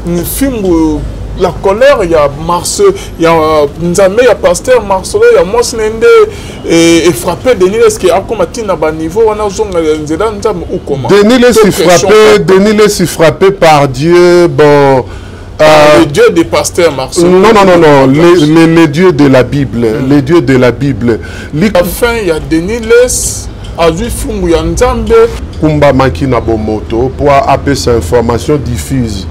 Fimbu, la colère ya Mars, ya Nzambe, ya pasteur Marcelo, ya mwasi na ye nde efrappe Denis Lessie, akoma ntina baniveau wana, ozonga nzela Nzambe ou comment? Denis Lessie frappé, Denis Lessie frappé par Dieu, bon. Le Dieu des pasteurs Marcelo. Non, non, non, non, les dieux de la Bible, les dieux de la Bible. La fin, il y a Denis Lessie, azwi fumbu ya Nzambe. Kumbamaki na bomoto po apesa information diffuse.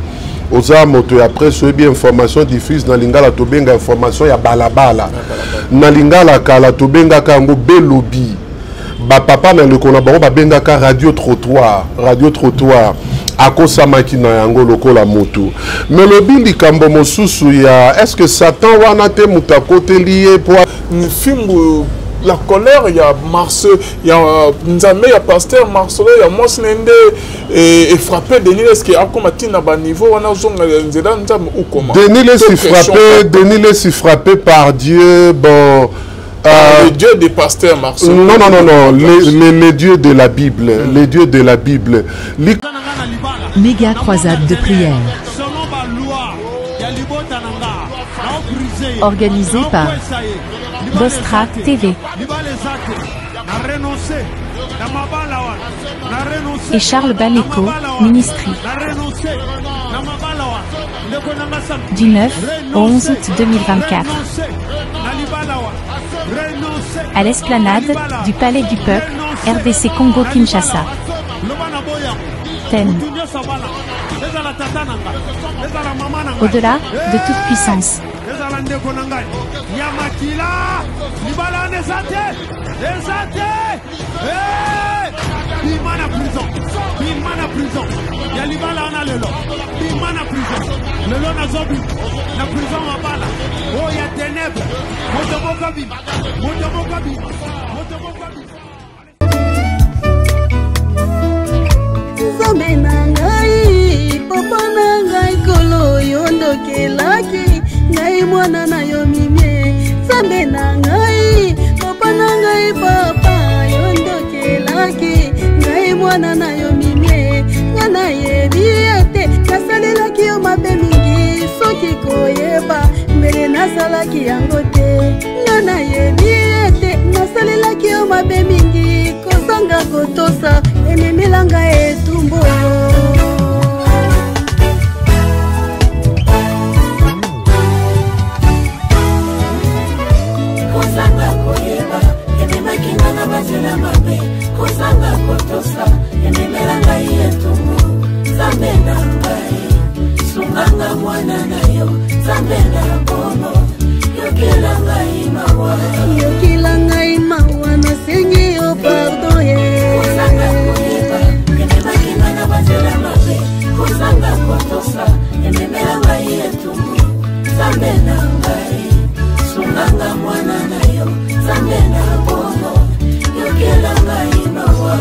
Oza moto ya presse, oyebi information diffuse na lingala tobenga information ya balabala. Na lingala kala tobengaka yango belobi. Bapapa na ndeko na bango babengaka radio trottoir, radio trottoir. Akosamaki na yango lokola motu. Me lobi likambo mosusu ya est-ce que Satan wana te moto akoteli ye po fimbu, la colère ya Mars, ya Nzambe, ya pasteur Marcelo, ya mwasi na ye nde efrappe Denis Lessie, akoma ntina baniveau wana, ozonga nzela Nzambe ou comment? Denis Lessie frappé, Denis Lessie frappé par Dieu, bon. Le Dieu des pasteurs Marcelo. Non, non, non, non, les dieux de la Bible, les dieux de la Bible. Méga croisade de prière. Organisée par Bostra TV et Charles Baleko, Ministry. Du 9 au 11 août 2024. À l'esplanade du Palais du Peuple, RDC Congo-Kinshasa. Thème: Au-delà de toute puissance. Ezala ndeko na ngai ya makila, libala wana eza te, eza te. Bima na prison, bima na prison ya libala wana lelo, bima na prison lelo. Nazobima na prison mabala oyo ya ténèbre. Moto moko bima, moto moko bima, moto moko bima. Nzambe na ngai, papa na ngai, kolo yo ndokelaki ngai mwana na yo mimie. Nzambe na ngai, papa na ngai, papa yo ndokelaki ngai mwana na yo mimie. Nga nayebi ete nasalelaki yo mabe mingi, soki koyeba mbele nasalaki yango te. Nga nayebi ete nasalelaki yo mabe mingi, kozanga kotosa ememelanga etumbu. Kozanga koyeba ememaki nga na banzela mabe, kozanga kotosa ememela ngai etumbu. Nzambe na ngai, sunganga mwana na yo. Nzambe na bongo, yokela ngai mawa. Yokela ngai mawa, nasengi yo pardon ye. Kozanga koyeba ememaki nga na banzela mabe, kozanga kotosa ememela ngai etumbu. Nzambe na ngai, sunganga mwana na yo. Nzambe na bongo, yokela ngai mawa.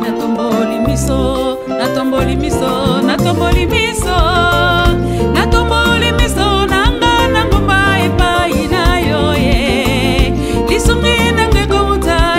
Natomboli miso, natomboli miso, natomboli miso, natomboli miso nanga na ngomba epai na yo ye. Lisungi nanga ekouta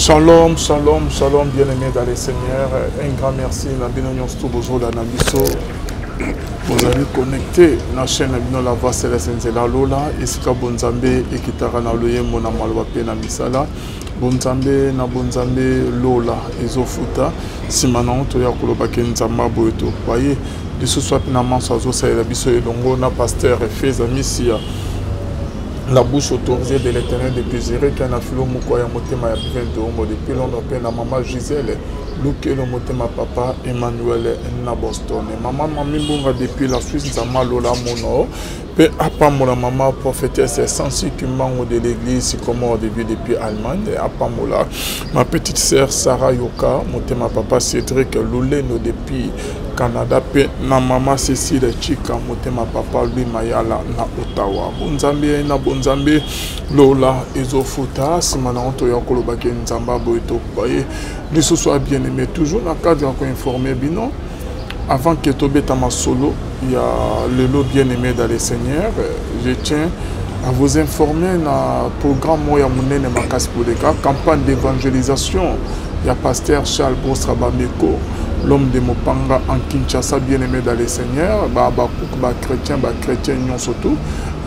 Shalom, shalom, shalom, bien-aimés dans le Seigneur. Un grand merci na bino nyonso to bozola na biso. Bozali connecté na chaîne na bino la voix céleste nzela lola esika bonzambe ekitaka na loyembo na maloba mpe na misala. Bonzambe na bonzambe lola ezofuta nsima na yango toya koloba ke nzambe boye topaye lisusu wapi na manso azosalela biso elongo na pasteur Feza Misia la bouche autorisée de l'éternel depuis Zurich na filo moko ya motema ya Bivin Domo depuis Londres mpe na mama Gisèle Lukelo motema papa Emmanuel na Boston mama Mami Mbunga depuis la Suisse Nzama Lola Mono mpe apambola mama prophétesse Sansi Kimbangu de l'église Sycomore de Dieu depuis Allemagne apambola ma petite sœur Sarah Yoka motema papa Cédric Lulendo depuis Canada mpe na mama Cécile Chika motema papa Louis Mayala na Ottawa. Bonzambe na bonzambe lola ezofuta nsima na yango toya koloba ke nzambe aboye tokoba ye lisusu a bien aimé toujours na cadre ya koinforme bino avant que tobeta masolo ya lelo bien aimé dans le Seigneur je tiens à vous informer na programme moko ya monene makasi koleka campagne d'évangélisation ya pasteur Charles Bostra Bameko l'homme de Mopanga en Kinshasa bien-aimé dans le Seigneur ba bakuku ba chrétien ba chrétien nyonso tout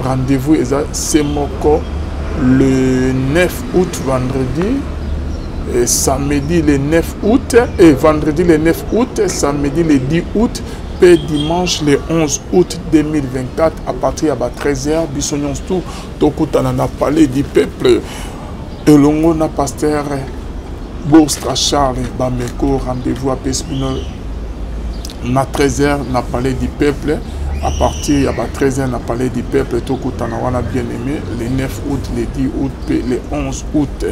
rendez-vous eza se moko le 9 août vendredi et samedi le 9 août et vendredi le 9 août samedi le 10 août mpe dimanche le 11 août 2024 à partir ya ba 13h biso nyonso tout tokutana na palais du peuple elongo na pasteur Bostra Charles Bameko rendez-vous apesi bino na 13h na palais du peuple à partir ya ba 13h na palais du peuple tokutana wana bien aimé le 9 août le 10 août mpe le 11 août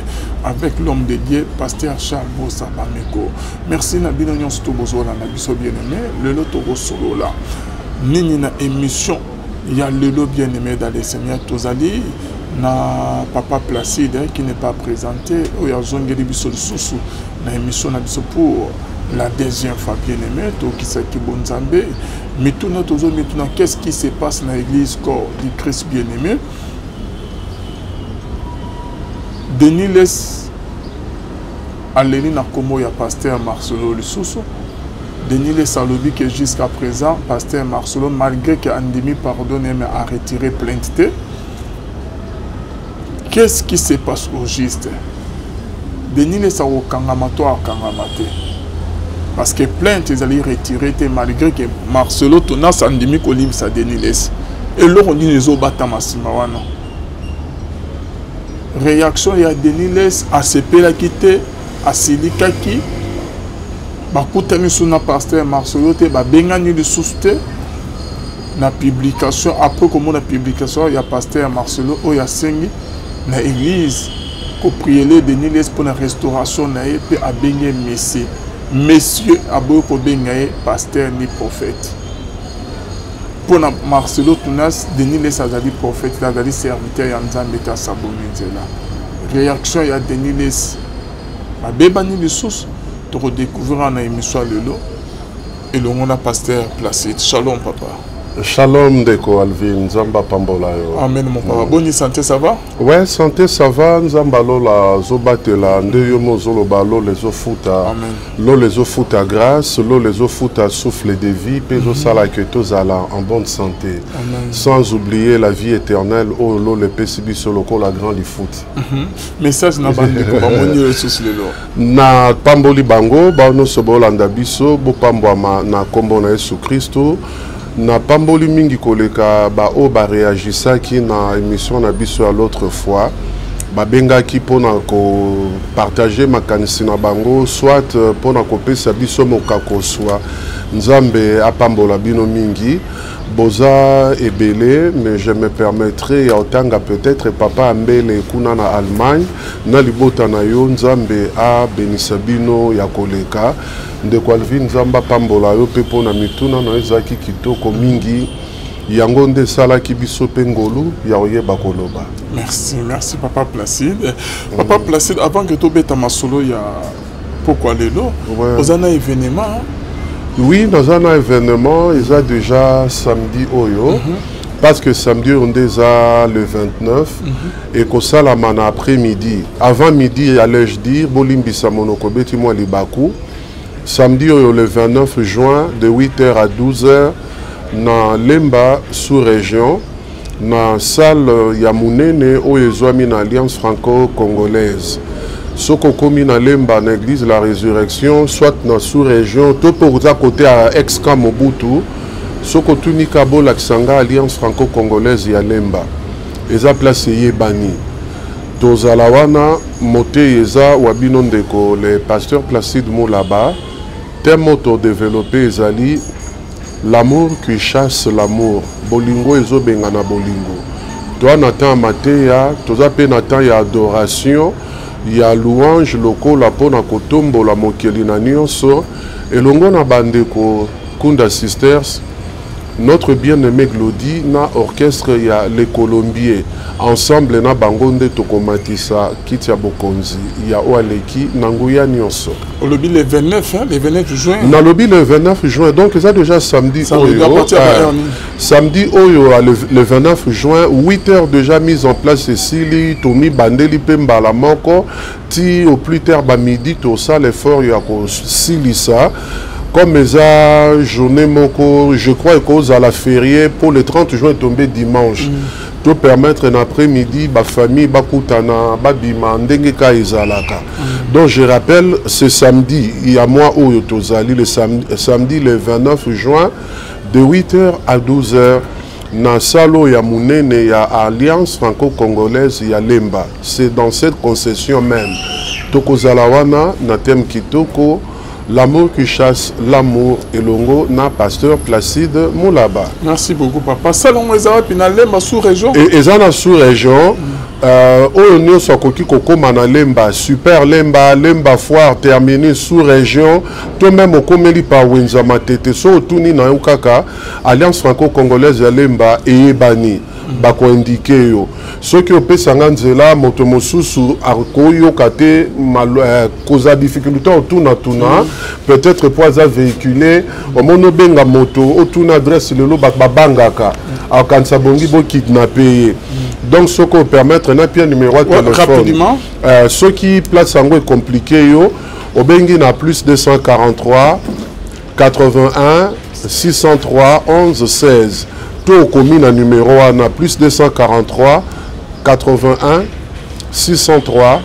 avec l'homme de Dieu pasteur Charles Bostra Bameko merci na bino nyonso to bozolanda biso bien aimé lelo tokosolola nini na émission ya lelo bien aimé dans le Seigneur tozali na papa Placide hein, qui n'est pas présenté oyo azongeli biso lisusu na émission na biso pour la deuxième fois bien aimé tokisaki bonzambe mituna tozo mituna qu'est-ce qui se passe na église corps du Christ bien aimé Denis Les aleli na kombo ya pasteur Marcelo lisusu Denis Lessie alobi que jusqu'à présent pasteur Marcelo malgré que andimi pardonne mais a retiré plainte te. Qu'est-ce qui se passe au juste? Denis Lessie akokangama to akangama te? Parce que plainte ezali retiré te malgré que Marcelo Tonas andimi kolimbisa Denis Lessie. Eloko nini ezobatama nsima wana? Réaction ya Denis Lessie asepelaki te asilikaki bakutani lisusu na pasteur Marcelo te babengani lisusu te na publication après komona publication ya pasteur Marcelo oyo asengi na église kopriele Denis Lessie mpo na restauration na ye mpe abengi ye monsieur monsieur aboyi kobenga ye pasteur ni prophète mpo na Marcelo Tunas Denis Lessie azali prophète te azali serviteur ya Nzambe te asaboni nzela réaction ya Denis Lessie babebani lisusu tokodécouvrir na émission ya lelo elongo na pasteur Placide shalom papa Shalom ndeko Alvin, Nzambe apambola yo. Amen mon papa. Mm. Boni santé ça va? Ouais, santé ça va, Nzambe alola azobatela nde yo mo ozoloba lola ezofuta. Amen. Lola ezofuta grâce, lola ezofuta souffle de vie mpe ezosala ke tozala en bonne santé. Amen. Sans oublier la vie éternelle oyo lola epesi biso lokola grand lifuti. Mm -hmm. Message na bandeko bamoni yo lisusu lelo. Na pamboli bango bao nyonso bolanda biso bopambwama na nkombo na Yesu Kristo. Napamboli mingi koleka baoyo bareagisaki na émission na biso ya l'autre fois babengaki mpona kopartage makanisi na bango soit mpona kopesa biso mokakoswa. Nzambe apambola bino mingi boza ebele mais je me permettrai ya otanga peut-être papa Ambele kuna na Allemagne na libota na yo Nzambe abenisa bino ya koleka. Ndeko Alvin Nzambe apambola yo mpe mpona mituna na yo ezalaki kitoko mingi yango nde esalaki biso mpe ngolu ya koyeba koloba. Merci, merci papa Placide. Papa Placide, avant que tobeta masolo ya pokwa lelo, Ouais. oza na événement? Oui, naza na événement, eza déjà samedi oyo. Parce que samedi oyo nde eza le 29, ekosalama na après midi, avant midi allais-je dire. Bolimbisa, monoko ebeti mwa libaku. Samedi oyo le 29 juin, de 8h à 12h, na Lemba sous région, na salle ya monene oyo ezwami na Alliance franco-congolaise. Soki okomi na Lemba, na église La Résurrection, soit na sous région to mpe oza côté ya ex camp Mobutu, soki otuni ka bolakisa nga Alliance franco-congolaise ya Lemba, eza place eyebani. Tozala wana. Motei eza wa bino ndeko le pasteur Placide Mulaba. Thème oyo todéveloppe ezali "L'amour qui chasse l'amour", bolingo ezobengana bolingo. Toza na temps ya mateya, toza mpe na temps ya adoration, ya louange, lokola mpona kotombola mokeli na nyonso, elongo na bandeko Kunda Sisters, notre bien-aimé Glody na orchestre ya Les Colombiers. Ensemble na bango nde tokomatisa kiti ya bokonzi ya oyo aleki na nguya nyonso. Olobi le 29, hein, le 29 juin. Nalobi le 29 juin, donc eza déjà samedi. Samedi, à oyo partir ya heure nini? Samedi oyo, le 29 juin, 8 heures déjà, mise en place esili, tomibandeli mpe mbala moko ti au plus tard bamidi. Tosala effort ya kosilisa. Comme eza journée moko, je crois ekozala férié pour le 30 juin, tombé dimanche, to permettre na après-midi bafamille bakutana, babima ndenge ka ezalaka. Donc je rappelle, ce samedi ya mois oyo tozali, le samedi, samedi le 29 juin, de 8h à 12h, na salle oyo ya monene ya Alliance franco-congolaise ya Lemba. C'est dans cette concession même tokozala wana na thème kitoko, "L'amour qui chasse l'amour", elongo na pasteur Placide Mulaba. Merci beaucoup, papa. Salongo eza wapi? Na Lemba sous région? Eza na sous région. Oyo nyonso akoki kokóma na Lemba, super Lemba, Lemba foire, terminus, sous région, to même okomeli pa wenza Matete, so otuni na yo kaka Alliance franco-congolaise ya Lemba, eyebani, bakoindike yo. Soki opesanga nzela, moto mosusu akoyoka te, kozala difficulté otunatuna, peut-être po aza véhicule. Omoni, obenga moto otuna adresse, lelo bato babangaka, akanisa bongi bokidnappe ye. Donc soki opermettre, napia numéro ya Ouais, téléphone. Rapidement. Soki place yango ecompliqué yo, obengi na plus 243 81 603 11 16, to okomi na numéro wana, plus 243 81 603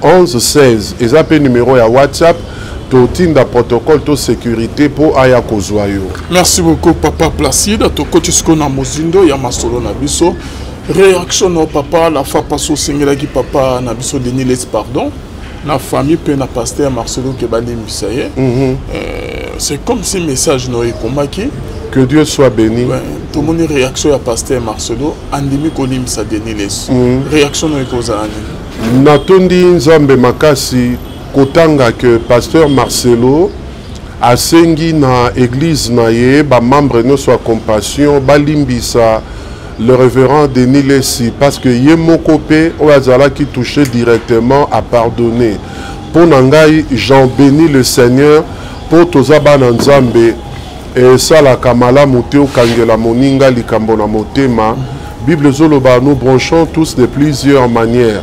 11 16. Eza mpe numéro ya WhatsApp. Totinda protocole to sécurité mpo aya kozwa yo. Merci beaucoup, papa Placide. Tokoti sikoyo na mozindo ya masolo na biso. Réaction no, papa, la fois passée osengelaki papa na biso Denis Lessie pardon, na famille mpe na pasteur Marcelo, ke balimbisa ye. C'est comme si message no ekomaki. Que Dieu soit béni. Ouais, tomoni réaction ya pasteur Marcelo, andimi kolimbisa Denis Lessie. Réaction no ekozala nini? Natondi Nzambe makasi kotanga ke pasteur Marcelo asengi na église na ye, bamembre nyonso ya Compassion, balimbisa le révérend Denis Lessie, parce que ye moko mpe oyo azalaki touché directement a pardonné. Mpo na ngai, j'en bénis le Seigneur, mpo toza bana Nzambe. Esalaka malamu te okangela moninga likambo na motema. Bible ezoloba: "Nous bronchons tous de plusieurs manières."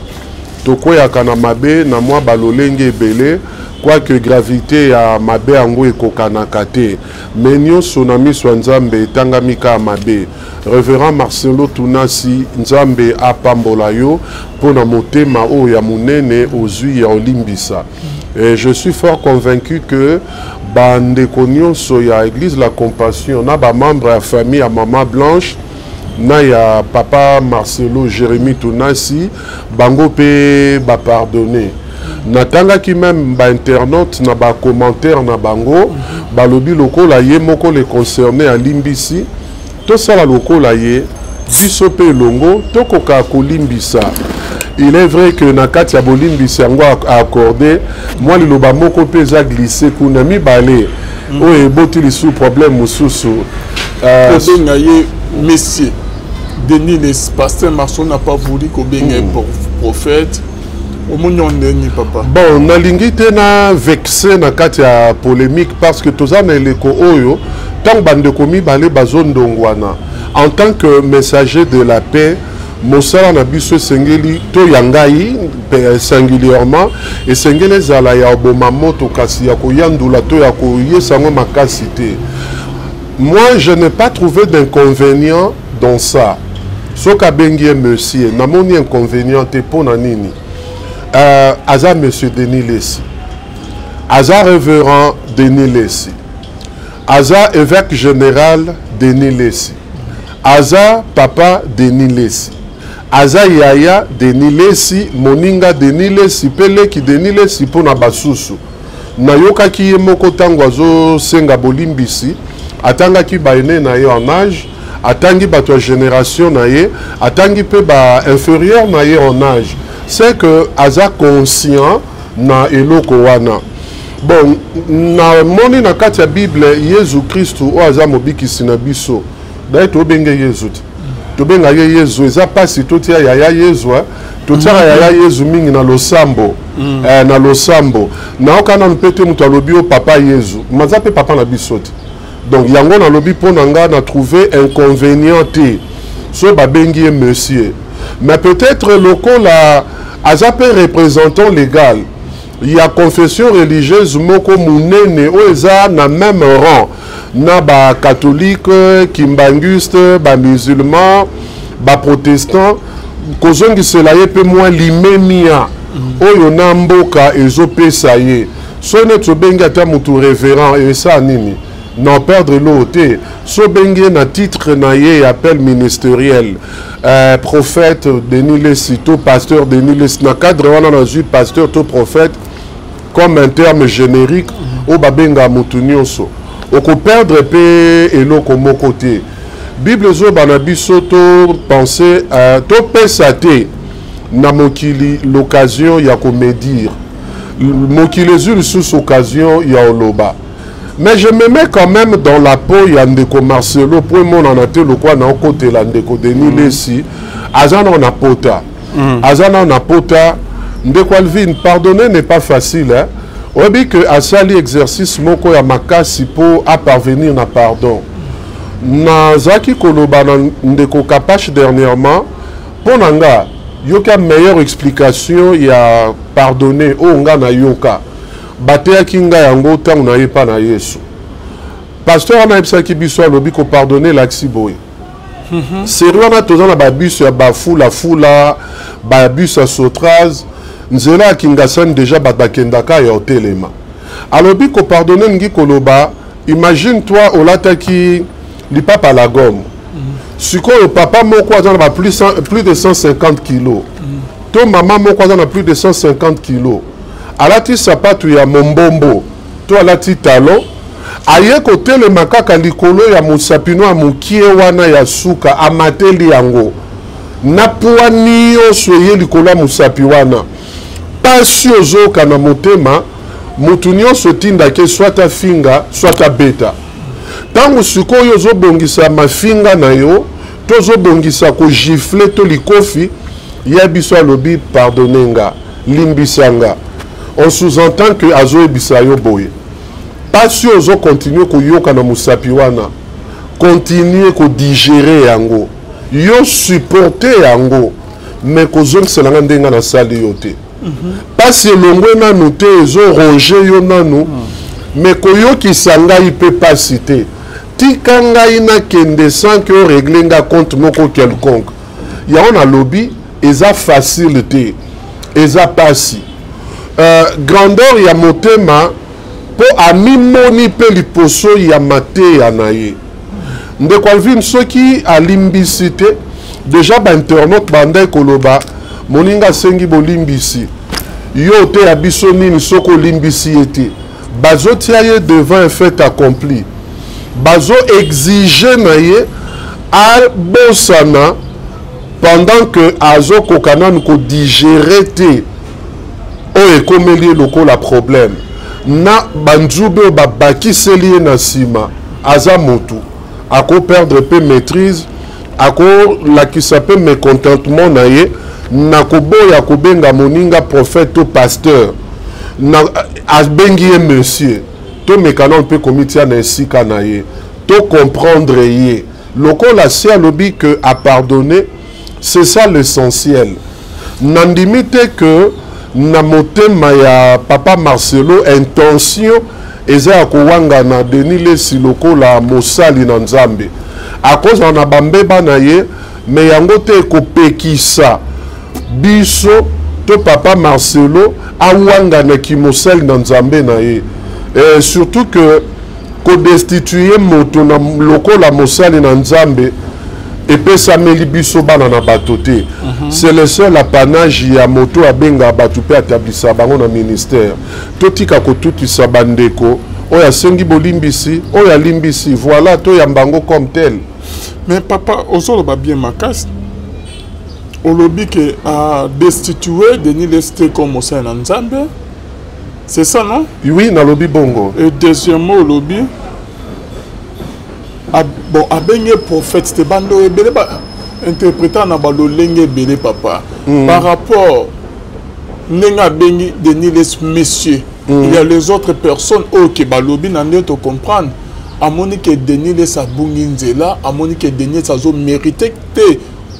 Tokweyaka na mabe na mwa balolenge ebele, quoique gravité ya mabe yango ekokanaka te, me nyonso na miso ya Nzambe etangami kaka mabe. Révérend Marcelo Tunasi, Nzambe apambola yo mpo na motema oyo ya monene ozwi ya olimbisa. Et je suis fort convaincu que bandeko nyonso ya église La Compassion na bamembre ya famille ya mama Blanche na ya papa Marcelo Jérémi Tunasi, bango mpe bapardonne. Natangaki même bainternaute na bacommentaire na bango, balobi lokola ye moko le concerné alimbisi, tosala lokola ye, biso mpe elongo tokoka kolimbisa. Il est vrai que na kati ya bolimbisi yango accordé, mwa liloba moko mpe eza glissé kuna mibale, oyo eboti lisusu problème mosusu. Kobenga ye monsieur Denis Lessie, pasteur Marceau n'a pas voulu kobenga ye prophète. Omoni yo ndeni, papa? Bon, nalingi te na vexe na kati ya polémique, parce que toza na eleko oyo ntango bandeko mibale bazondongwana. En tant que messager de la paix, mosala na biso esengeli to ya ngai singulièrement esengeli ezala ya oboma moto kasi ya koyandula to ya koyesa yango makasi te. Moi, je n'ai pas trouvé d'inconvénient dans ça. Soki abengi ye monsieur, namoni inconvénient te. Mpo na nini? Aza monsieur Denis Lesi, aza révérend Denis Lesi, aza évêque général Denis Lesi, aza papa Denis Lesi, aza yaya Denis Lesi, moninga Denis Lesi mpe leki Denis Lesi mpo na basusu. Nayokaki ye moko ntango azosenga bolimbisi, atangaki baene na ye en âge, atangi bato ya génération na ye, atangi mpe bainférieur na ye en âge. C'est que aza conscient na eloko wana. Bon, namoni na kati ya Bible, Yezu Kristu oyo aza mobikisi na biso, daye tobenge Yezu te, tobenga ye Yezu. Eza mpasi totia yaya Yezu, totiaka yaya Yezu mingi na losambo. Na losambo nayoka nanu mpe te moto alobi o papa Yezu, maza mpe papa na biso te. Donc yango nalobi, mpo na nga na trouve inconvénient te so babengi ye monsieur. Mais peut-être lokola aza mpe représentant légal ya confession religieuse moko monene oyo eza na même rang na bacatholique, kimbanguiste, bamusulman, baprotestant, kozongisela ye mpe mwa limemia oyo na mboka ezopesa ye. So neti obengi ata motu révérend, esa nini na perdre eloko te. So obengi ye na titre na ye ya appel ministériel, prophète Denis Lesi to pasteur Denis Lesi, na cadre wana nazwi pasteur to prophète comme un terme générique oyo babengaka motu nyonso, okoperdre mpe eloko moko te. Bible ezoba na biso to pense, topesa te na mokili l'occasion ya komédire. Mokili ezwi lisusu occasion ya oloba. Mais je me mets quand même dans la peau ya ndeko Marcelo, po emonana te lokwa na okotela ndeko Denis Lesi. Aza nao na pota, aza nao na pota. Ndeko Alvin, pardonner n'est pas facile, hein? Oyebi ke asali exercice moko ya makasi mpo aparvenir na pardon. Nazalaki koloba na ndeko Kapache dernièrement, mpo na nga yoka meilleure explication ya pardonner oyo nga nayoka, bateyaki nga yango ntango nayepa na Yesu. Pasteur wana ayebisaki biso, alobi kopardonner elakisi boye: seri wana toza na babus ya bafulafula, babus ya Sotraz, nzela ya Kingasani, déjà bato bakendaka ya otelema. Alobi kopardonner elingi koloba, imagine toi olataki lipapa la gomme, sikoyo papa moko aza na ba plus de 150 kilo to mama moko aza na plus de 150 kilo, alati sapatu ya mombombo to alati talon, aye kotelema kaka likolo ya mosapino ya mokie wana ya suka, amateli yango na poids nyonso eye likolo ya mosapi wana. Pasi ozoyoka na motema, motu nyonso etindaki soit afinga, soit abeta. Ntango sikoyo ozobongisa mafinga na yo to ozobongisa kogifler to likofi ya biso, alobi pardonne nga, limbisa nga. On sous-entend que azoyebisa yo boye: pasi oyo ozocontinuer koyoka na mosapi wana, continue kodigérer yango, yo supporte yango, mais kozongisela nga ndenge nasali yo te. Pasi elongwe nanu te, ezoronger yo nanu, mais koyokisa ngai mpe pasi te. Tika ngai nakende sans que orégler nga compte moko quelconque. Yango nalobi eza facile te, eza pasi. Grandeur ya motema mpo amimoni mpe liposo ya mateya na ye. Ndeko Alvin, soki alimbisi te, déjà bainternaute bandai koloba moninga asengi bolimbisi, yo te ya biso nini soki olimbisi ye te? Bazotia ye devant un fait accompli, bazo exige na ye abosana pendant que azokoka nanu kodigérer te oyo ekomeli ye lokola problème na banzube oyo babakiseli ye na nsima. Aza motu, akoperdre mpe maîtrise, akolakisa mpe mécontentement na ye na koboya kobenga moninga prophète to pasteur, na abengi ye monsieur. Tomeka nano mpe komitia na esika na ye, tocomprendre ye. Lokola si alobi que a pardonner, c'est ça l'essentiel. Nandimi te que na motema ya papa Marcelo intention eza ya kowangana Denis Lessi lokola mosali na Nzambe. Akozala na bambeba na ye, mais yango te ekopekisa biso to papa Marcelo awangana kimosali na Nzambe na ye. Et surtout que kodestituye moto na lokola mosali na Nzambe epesameli biso bana na bato te. C'est le seul apanage ya moto abenga bato mpe atablisa bango na ministère. Totika kotutisa bandeko oyo asengi bolimbisi, oyo alimbisi, voilà, toyamba yango comme tel. Mais papa, ozoloba bien makasi, olobi ke a destituer Denis Lessie comme mosali na Nzambe, c'est ça non? Oui, nalobi bongo. Et deuxièmement olobi bon, abenge prophète te, bando ebele ba interprétant na balolenge ebele papa. Par rapport ndenge abengi Denis Lessie monsieur, il y a les autres personnes oyo ke balobi na nde to comprendre, amoni ke Denis Lessie abungi nzela, amoni ke Denis Lessie azo mériter te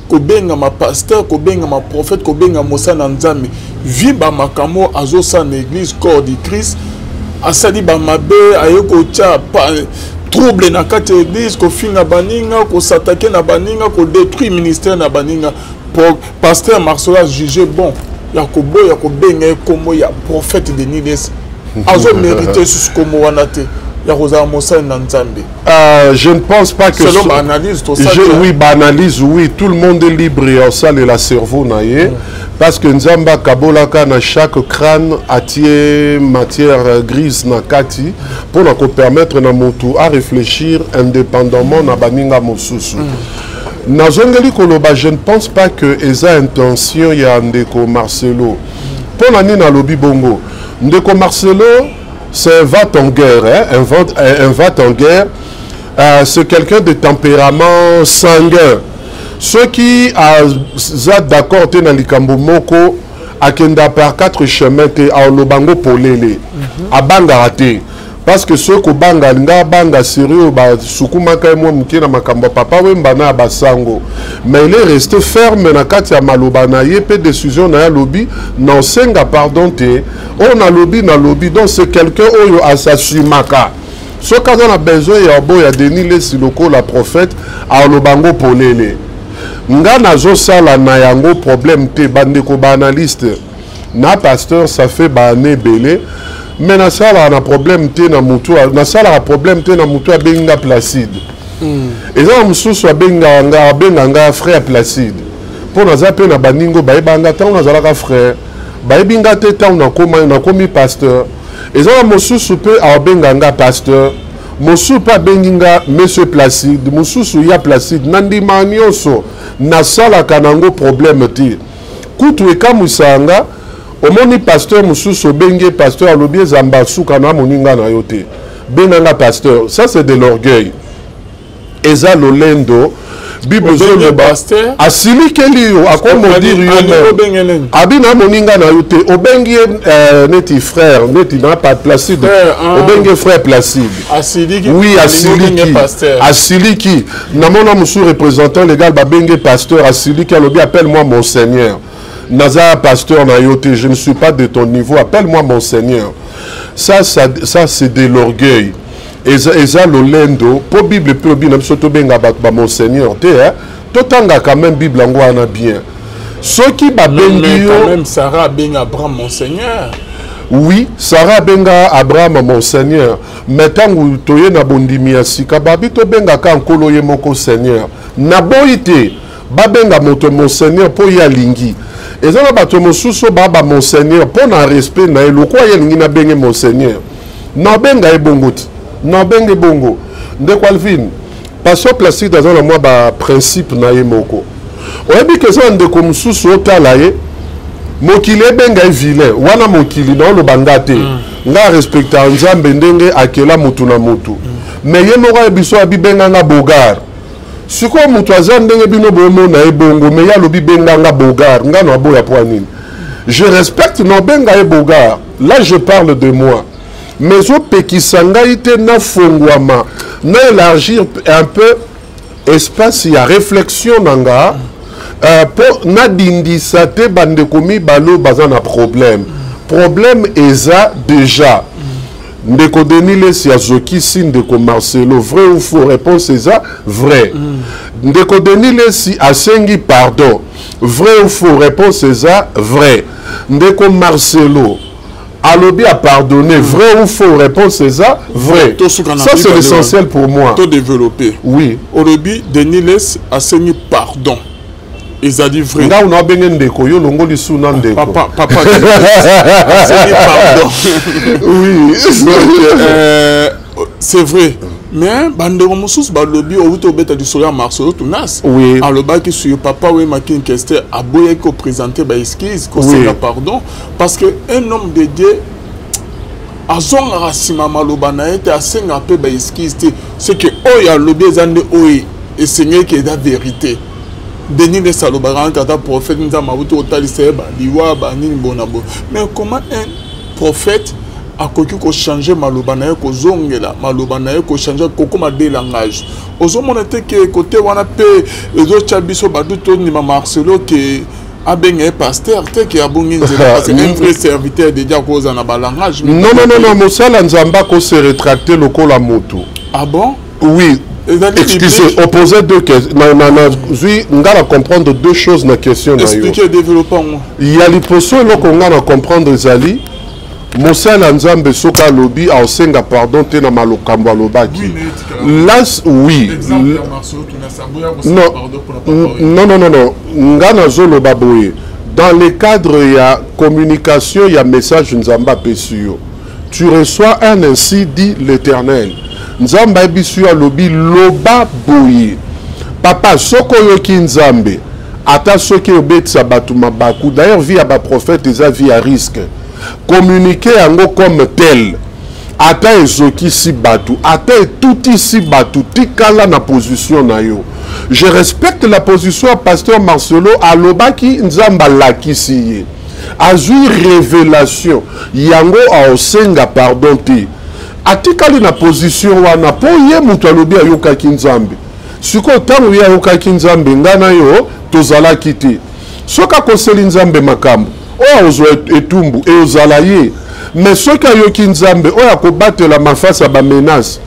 kobengama pasteur, kobengama prophète, kobengama mosali na Nzambe. Vi ba makambo azosala na église corps du Christ, asali ba mabe, aye kotia trouble na kati ya église, kofinga baninga, kosatake na baninga, kodétruire ministère na baninga. Pasteur Marcelo a jugé bon ya koboya kobenga ye kombo ya prophète Denis Lessie. Azo mériter susu kombo wana te ya kozala mosali na Nzambe. Je ne pense pas que selon ba analyse, tout ça, oui, ba analyse, oui, tout le monde est libre et ça le la cerveau na ye. Parce que Nzamba kabolaka na chaque crâne atie matière grise na kati pour na ko permettre na motu à réfléchir indépendamment na baninga mosusu. Nazongeli koloba, je ne pense pas que eza intention ya ndeko Marcelo. Pour na nini nalobi bongo? Ndeko Marcelo, c'est un va-t-en-guerre, hein? Un va-t-en-guerre. C'est quelqu'un de tempérament sanguin. Ceux qui aza d'accord te na likambo moko akenda par quatre chemins te, alobango polele. Abangaka te. Parce que ceux ko banga nga banga sérieux ba sukumaka mwa muke na makambo ya papa Wemba na basango. Mais il est resté ferme na kati ya maloba na ye pe décision na ya lobi na senga pardon te. On a lobi na lobi, donc c'est quelqu'un oyo asasumaka. Soki aza na besoin ya boya Denis Lessie lokola prophète alobango polele. Nga nazosala na yango problème te, bandeko ba analyste na pasteur, ça fait ba année belé, mais nasala na problème te na mutu, nasala problème te na mutu abenga Placide. Eza na mosusu abenga nga, abenga nga frère Placide. Mpo naza pe na baningo bayeba nga ntango nazalaka frère, bayebi nga te ntango nakomi pasteur. Eza na mosusu pe abenga nga pasteur, mosusu pe abengi nga monsieur Placide, mosusu ya Placide. Na ndima nyonso nasalaka nango problème te. Kutu ekamwisaka nga, omoni pasteur mosusu obengi ye pasteur, alobi ezamba suka na moninga na yo te, benga nga pasteur. Ça c'est de l'orgueil, eza lolendo. Bible Obengi ezoloba pasteur? asilikeli yo, akomodire yo Ali même. obenge nini? Abi na moninga na yo te, obengi ye neti frère, neti na pa Placide. Frère, ah. Obengi ye frère Placide. Asiliki, Oui, alingi obenge asiliki. pasteur. Asiliki. Namona mosusu représentant légal babenge pasteur, asiliki, alobi appelle-moi monseigneur. Naza pasteur na yo te, je ne suis pas de ton niveau, appelle-moi monseigneur. Ça, ça, ça c'est de l'orgueil. Eza, eza lolendo, po Bible pe lobi na biso tobenga bato ba monseigneur te, hein? Totanga quand même Bible yango wana bien. Soki babengi Mais yo quand même Sarah abenga Abraham monseigneur. Oui, Sarah abenga Abraham monseigneur. Mais ntango toye na bondimi ya sika, babi tobengaka nkolo ye moko seigneur. Naboyi te babenga moto monseigneur mpo ye alingi. Eza na bato mosusu oyo baba monseigneur mpo na respect na ye, lokola ye alingi nabenge monseigneur. Nabenga ye bongo te. Nabenge bongo. Ndeko Alvin, pasteur Placide aza na mwa ba principe na ye moko. Oyebi ke eza na ndeko mosusu otala ye, mokili ebenga ye vilain. Wana mokili na oloba nga te. Nga respecta Nzambe ndenge akela mutu na mutu. Mais ye moko ayebi so abi benga nga bogar. Sikoyo mutu aza ndenge bino bomona ye bongo, mais ye alobi benga nga bogar, nga na boya po nini? Je respecte na benga ye bogar. Là je parle de moi. Mais opekisa ngai te na fongwama, na élargir un peu Espace ya réflexion na nga mpo nadindisa te bandeko mibale oyo baza na problème. Problème eza déjà ndeko Denis Lessi azokisi ndeko Marcelo, vrai ou faux? Réponse eza vrai. Ndeko Denis Lessi asengi pardon, vrai ou faux? Réponse eza vrai. Ndeko Marcelo alobi a pardonné, vrai ou faux? Réponse eza vrai. Tosuka na Ça, c'est mibale l'essentiel wana. Pour moi. To développer. Oui. Olobi Denis Lessi asengi pardon, ezali vrai. Nga una abenge ndeko, yo longoli su na ndeko. Papa, papa asengi pardon. Oui. Donc, c'est vrai, mais bandeko mosusu balobi, outi obeta lisolo ya Marcelo Tunas, alobaki sur papa Wema King Kester, aboyaki koprésente baexcuse, kosenga pardon, parce que un homme de Dieu azongaka nsima maloba na ye te, asengaka mpe baexcuse te. Ce que oyo alobi eza nde oyo esengeli, eza vérité. Denis Lessi alobaka kaka ata prophète, Nzambe awuti kotalisa ye baliwa banini bona boye. Mais comment un prophète akoki kochange maloba na ye, kozongela maloba na ye, kochange, kokóma de langage? Ozomona te ke kote wana mpe ezotya biso badu tondima Marcelo ke abenga ye pasteur te, ke abongi nzela, parce que un vrai serviteur de Dieu akozala na balangage? Non, non, non, non, mosala Nzambe akose rétracter lokola moto. Ah bon? Oui. Ezali Excusez, biblique. Opposer deux questions. Na zwi nga na comprendre deux choses na question na yo. Expliquer, développer yango. Ya liposo, eloko nga na comprendre ezali, mosala ya Nzambe soki alobi, aosenga pardon te na malokambo alobaki. Là, oui. Exemple ya Marcelo Tunasi, aboya kosenga Non. pardon mpona papa oyo. Non, non, non, non, nga nazoloba boye: dans le cadre ya communication ya message Nzambe apesi yo, tu reçois un "ainsi dit l'Éternel", Nzambe ayebisi yo, alobi loba boye. Papa, soki oyoki Nzambe, ata soki obetisa bato mabaku, d'ailleurs vie ya baprophète eza vie ya risque, communiquer yango comme tel, ata ezokisi bato, ata etutisi bato, tikala na position na yo. Je respecte la position ya pasteur Marcelo. Alobaki Nzambe alakisi ye, azwi révélation yango, aosenga pardon te, atikali na position wana mpo ye moto alobi ayokaki Nzambe. Sikoyo ntango ye ayokaki Nzambe, ngai na yo tozalaki te. Soki akoseli Nzambe makambo oyo, akozwa etumbu, eozala ye. Mais soki ayoki Nzambe, oyo akobatela mafasi ya bamenace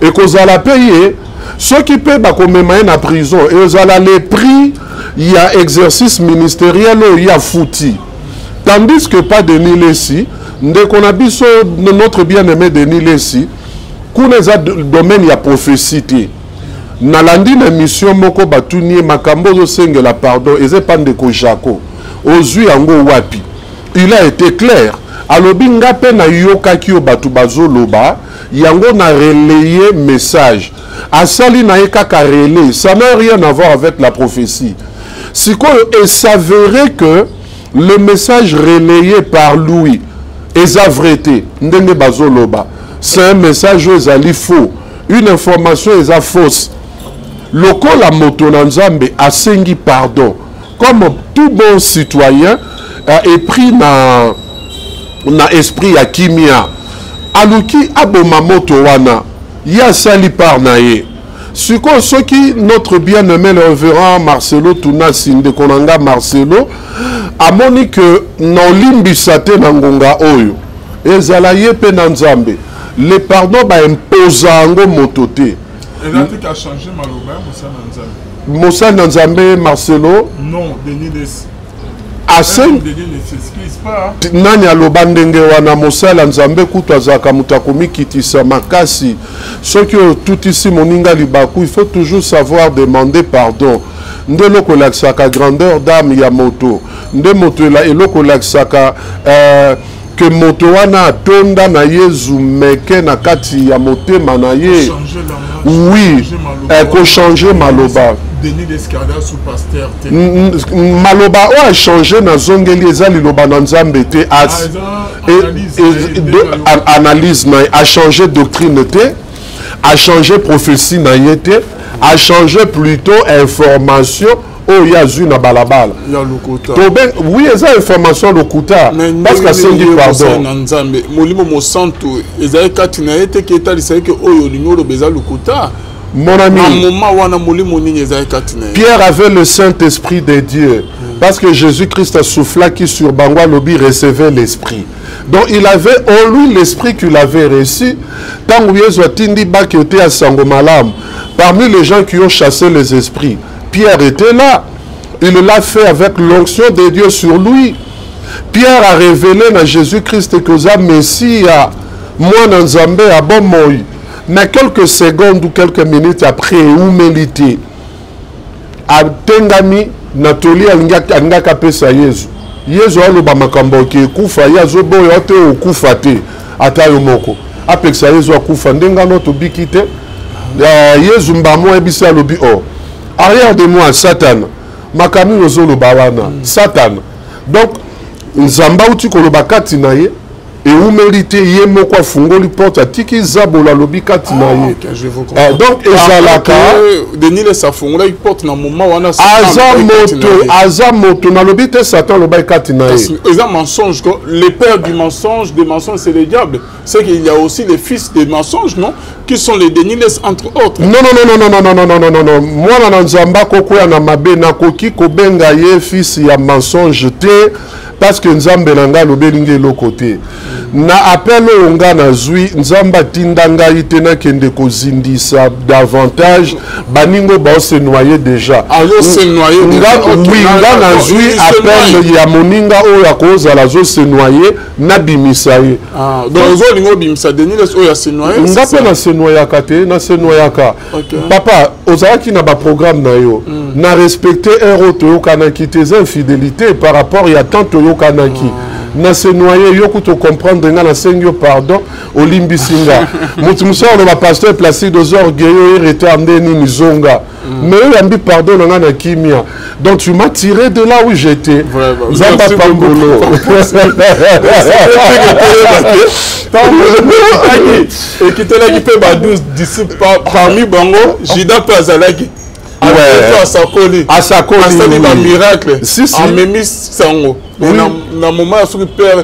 ekozala mpe ye. Soki mpe bakomema ye na prison, ezala le prix ya exercice ministériel oyo ye afuti. Tandis que pas Denis Lessi, ndeko na biso, notre bien-aimé Denis Lessi, kuna eza domaine ya prophétie te. Nalandi na émission moko, batuni ye makambo ozosengela pardon eza epa ndeko Jaco, ozwi yango wapi? Il a été clair, alobi nga mpe nayokaki oyo bato bazoloba yango, na relayer message. Asali na ye kaka relais, ça n'a rien à voir avec la prophétie. Sikoyo s'avérait que le message relayé par lui eza vrai te. Ndenge bazoloba, c'est un message oyo ezali faux, une information eza fausse. Lokola moto na Nzambe asengi pardon comme tout bon citoyen, epris na esprit ya kimia, aluki aboma moto wana, ye asali part na ye. Sikoyo soki notre bien-aimé le révérend Marcelo Tunasi, ndeko na nga Marcelo, amoni ke na olimbisa te na ngonga oyo, ezala ye mpe na Nzambe. Le pardon, baimposa yango moto te. Eza te achange maloba ya mosala na Nzambe. Mosali na Nzambe Marcelo? Non, Denis Lessi. Asen Denis ne s'excuse pas. Nani aloba ndenge wana? Mosali ya Nzambe kutu azalaka moto akomikitisa makasi. Soki otutisi moninga libaku, il faut toujours savoir demander pardon. Nde eloko elakisaka grandeur d'âme ya moto, nde moto eloko elakisaka ke moto wana atonda na Yezu meke na kati ya motema na ye. Changer langage, Oui. changer maloba. Kochange maloba. Denis Lessi aza sous pasteur te. Maloba oyo achange, nazongeli, eza liloba na Nzambe te. Eza analyse na ye, ndenge Analyse na ye. Achange doctrine te, achange prophétie na ye te, achange plutôt information oyo ye azwi na balabala. Ya lokota. Oui, eza information lokuta, Mais parce que asengi pardon. Na Nzambe, Molimo Mosantu ezali kati na ye te ke etalisa ye ke oyo olingi oloba eza lokuta? Mon ami, na moment wana molimo nini ezalaki kati na ye? Pierre avait le Saint-Esprit de Dieu. Parce que Jésus-Christ soufflaki sur bango alobi recevez l'Esprit. Donc il avait en lui l'Esprit qu'il avait reçu. Ntango Yesu atindi bake te ya sango malamu, parmi les gens qui ont chassé les esprits, Pierre était là. Il l'a fait avec l'onction de Dieu sur lui. Pierre a révélé na Jésus-Christ que oza Messia, mwana Nzambe ya bomoi. Mais quelques secondes ou quelques minutes après, eumeli te, atengami na toli alingaki apesa Yezu. Yezu aloba makambo oke ekufa, ye azoboya te okufa te, ata yo moko. Apekisa Yezu akufa, ndenge ano tobiki te. Yezu mbamo ayebisi alobi o oh, arrière de moi Satan, makambo nini ozoloba wana Satan. Donc Nzambe auti koloba kati na ye, ewumeli te ye moko afungoli porte atiki zabolo alobi kati na ye. Ah, donc ezalaka Denis Lessie afungolaki porte na moment wana aza moto, aza moto nalobi te Satan alobaki kati na ye. Eza mensonge, le père du mensonge, des mensonges c'est le diable. C'est qu'il y a aussi les fils des mensonges, non? Qui sont les Denis Lessie entre autres. Non, non, non, non, non, non, non, non, non, non. Mwana na Nzambe akokwea na mabe, nakoki kobenga ye fils ya mensonge te, parce que Nzambe na ngai alobeli ngai eloko te. Na appel oyo nga nazwi, Nzambe atinda ngai te nakende kozindisa davantage baningo bao se noyer déjà. Azo se noyer déjà. Nga, Ok, oui, nga nazwi il se appel noie. ya moninga oyo akozala azo se noyer, nabimisa ye. Ah, donc ozolinga obimisa Denis Lessie oyo ase noyer, Nga c'est mpe ça? na se noyaka te, na se noyaka. Ok. Papa, ozalaki na baprogramme na yo. Na respecte heure oyo toyokanaki te, eza infidélité par rapport ya temps toyokanaki. Na se noyer, yo kutu comprendre nga, nasengi yo pardon, olimbisi nga. Moto mosusu aloba pasteur Placide oza orgueilleux, oye retard nde nini, zonga. Mais oyo yambi pardon na nga na kimia. Donc tu m'as tiré de là où j'étais. Vraiment. Nzambe Merci apambolo. Ekitelaki mpe ba 12 disciples parmi bango Judas mpe azalaki. Ouais. Asakoli. Asakoli, Asali ba oui. miracle. Si, si. Amemi sango. Mais Oui. na moment ya soki père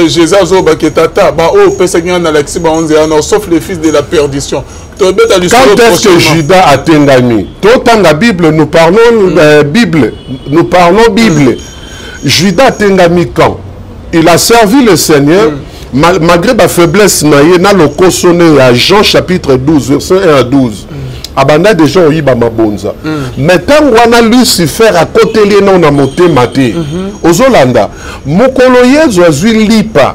Jésus azobaki tata ba oyo opesaki nga nalakisi bango nzela na sauf les fils de la perdition. Tobeta lisolo Quand est-ce que prochainement. Judas atengami? Totanga Bible, nous parlons Bible, nous parlons Bible. Judas atengami quand? Il a servi le Seigneur malgré ma faiblesse na ye na lokoso ne ya Jean chapitre 12 verset 1 à 12. Abanda déjà oyiba mabonza. Mais tango wana Lucifer akoteli ye nao na motema te. Ozolanda mokolo Yezu azwi lipa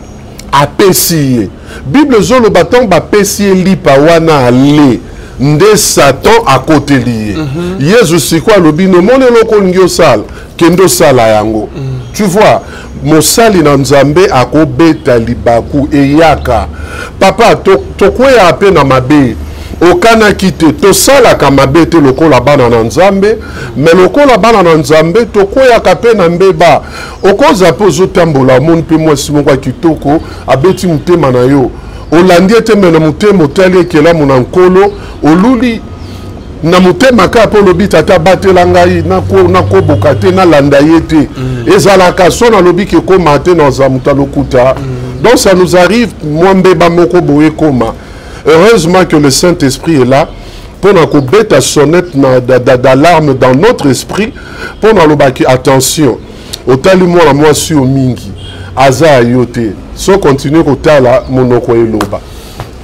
apesi ye. Bible ezoloba ntango bapesi ye lipa wana ale nde Satan akoteli ye. Yezu sikoyo alobi nomoni eloko olingi osala, kende osala yango. Tu vois, mosali na Nzambe akobeta libaku eyaka. Papa, tokweyaka mpe na mabe. Okanaki te, tosalaka mabe te lokola bana na Nzambe, mais lokola bana na Nzambe tokweyaka mpe na mbeba. Okoza mpe ozotambola, omoni mpe mwasi moko ya kitoko abeti motema na yo, olandi ete me na motema otali ekelamu na Nkolo, oluli na motema kaka mpe olobi tata batela ngai, nakoboka te, nalanda ye te. Ezalaka so nalobi ke ekoma te, naza moto alokuta. Donc ça nous arrive mwa mbeba moko boye ekoma. Heureusement que le Saint-Esprit est là pour na kobeta sonnette d'alarme dans notre esprit, pour na lobaki attention, otali mwana mwasi oyo mingi aza ya yo te, so continue kotala monoko eloba.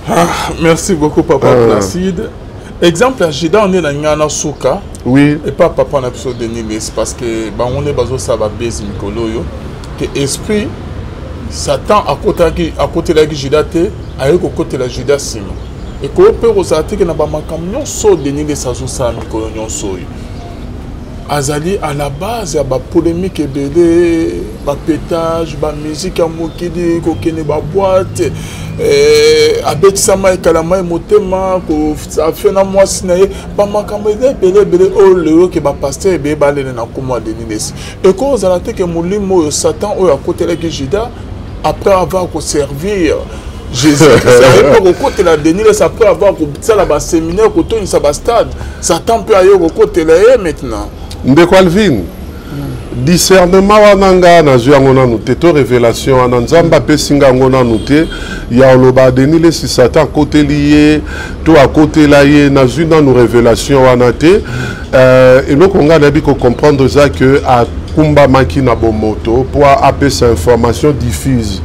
Ah, merci beaucoup papa Placide. Exemple ya Judas nde na ngai na suka. Oui. Et pas papa na biso Denis Lessie, parce que bango nde bazosala ba base mikolo oyo que esprit Satan akotelaki Judas te, aye kokotela Judas nsima. Ekoki mpe kozala te ke na bamakambo nyonso oyo Denis Lessie azosala mikolo nyonso oyo azali à la base ya bapolémique ebele, bapétage, bamusique ya mokili, kokende baboîte, abetisama ekalama ye motema, koafe na mwasi na ye, bamakambo eza ebele ebele oyo lelo ke bapasteur ebele balele na nkombo ya Denis Lessie. Ekoki kozala te ke molimo oyo Satan oyo akotelaki Judas après avoir koservir Jésus, aye mpe kokotela Denis Lessie après avoir kosala baséminaire, kotondisa bastade, Satan mpe aye kokotela ye maintenant. Ndeko Alvin, Discernement wana nga nazwi yango nanu te, to révélation wana Nzambe apesi nga yango nanu te ya oloba Denis Lessi Satan akoteli ye to akotela ye, nazwi nanu révélation wana te. Eloko nga nayebi ko comprendre eza que akumbamaki na bomoto po apesa information diffuse.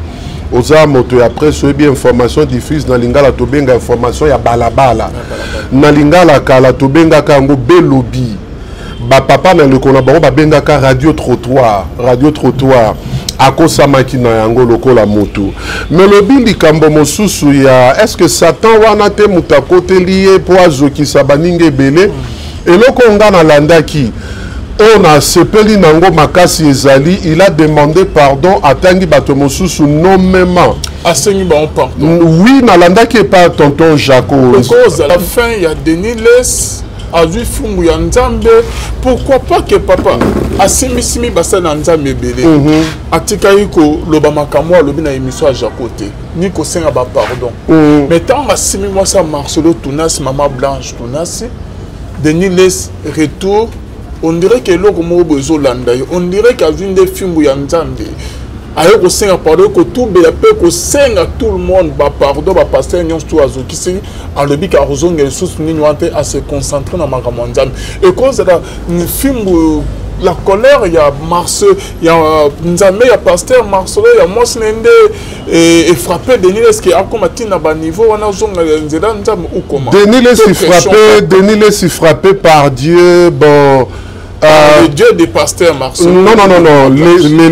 Oza moto ya presse, oyebi information diffuse na lingala tobenga information ya balabala. Na lingala kala tobengaka yango belobi. Ba papa na ndeko na bango babengaka radio trottoir, radio trottoir. Akosamaki na yango lokola motu. Mais lobi likambo mosusu ya est-ce que Satan wana te moto akoteli ye po azokisa baninga ebele? Eloko nga nalandaki oyo nasepeli nango makasi ezali il a demandé pardon, atangi bato mosusu nommément. Asengi bango pardon. Oui, nalandaki epa tonton Jaco. Okozala fin ya Denis Lessie azwi fumbu ya Nzambe, pourquoi pas que papa asimbisimi basali na Nzambe ebele. Atikaki koloba makambo alobi na émission ya Jaco te, ni kosenga ba pardon. Mais ntango asimbi mwasi ya Marcelo Tunasi, mama Blanche Tunasi, Denis Lessie retour, on dirait que eloko moko boye ezolanda ye, on dirait que azwi nde fimbu ya Nzambe. Aye kosenga pardon, kotubela mpe kosenga tout le monde ba pardon, ba pasteur nyonso to azokisi, alobi ka kozongela lisusu nini wana te, a se concentrer na makambo ya Nzambe. Ekozala fimbu la colère ya Marce, ya Nzambe ya pasteur Marcelo ya mwasi na ye nde e frappé Denis Lessie akoma tina ba niveau wana ozonga nzela Nzambe ou comment? Denis Lessie To question frappé, pas. Denis Lessie frappé par Dieu, bon, le Dieu des pasteurs Marcelo. Non, non, non, non,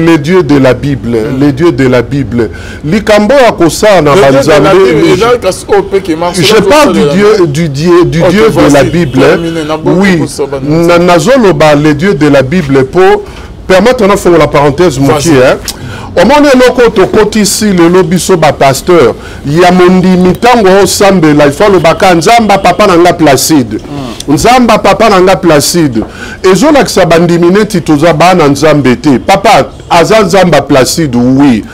les dieux de la Bible, les dieux de la Bible. Likambo ya kosala na Le Dieu de la banzambe, Bible, mais et là, parce que, oh, pe que Marcelo je parle Zosala du la Dieu, Bible. du Dieu, du Ok, Dieu de la voici, Bible. terminé, na beaucoup Oui. pour ça, bah, non. Nazoloba, le Dieu de la Bible, pour permettre na fongola parenthèse mokie, Vas-y. hein. Omoni eloko tokotisi lelo biso ba pasteur ya mondimi ntango osambela il faut alobaka Nzambe papa na nga Placide. Nzambe papa na nga Placide. Ezolakisa bandimi neti toza bana Nzambe te. Papa aza Nzambe Placide, oui,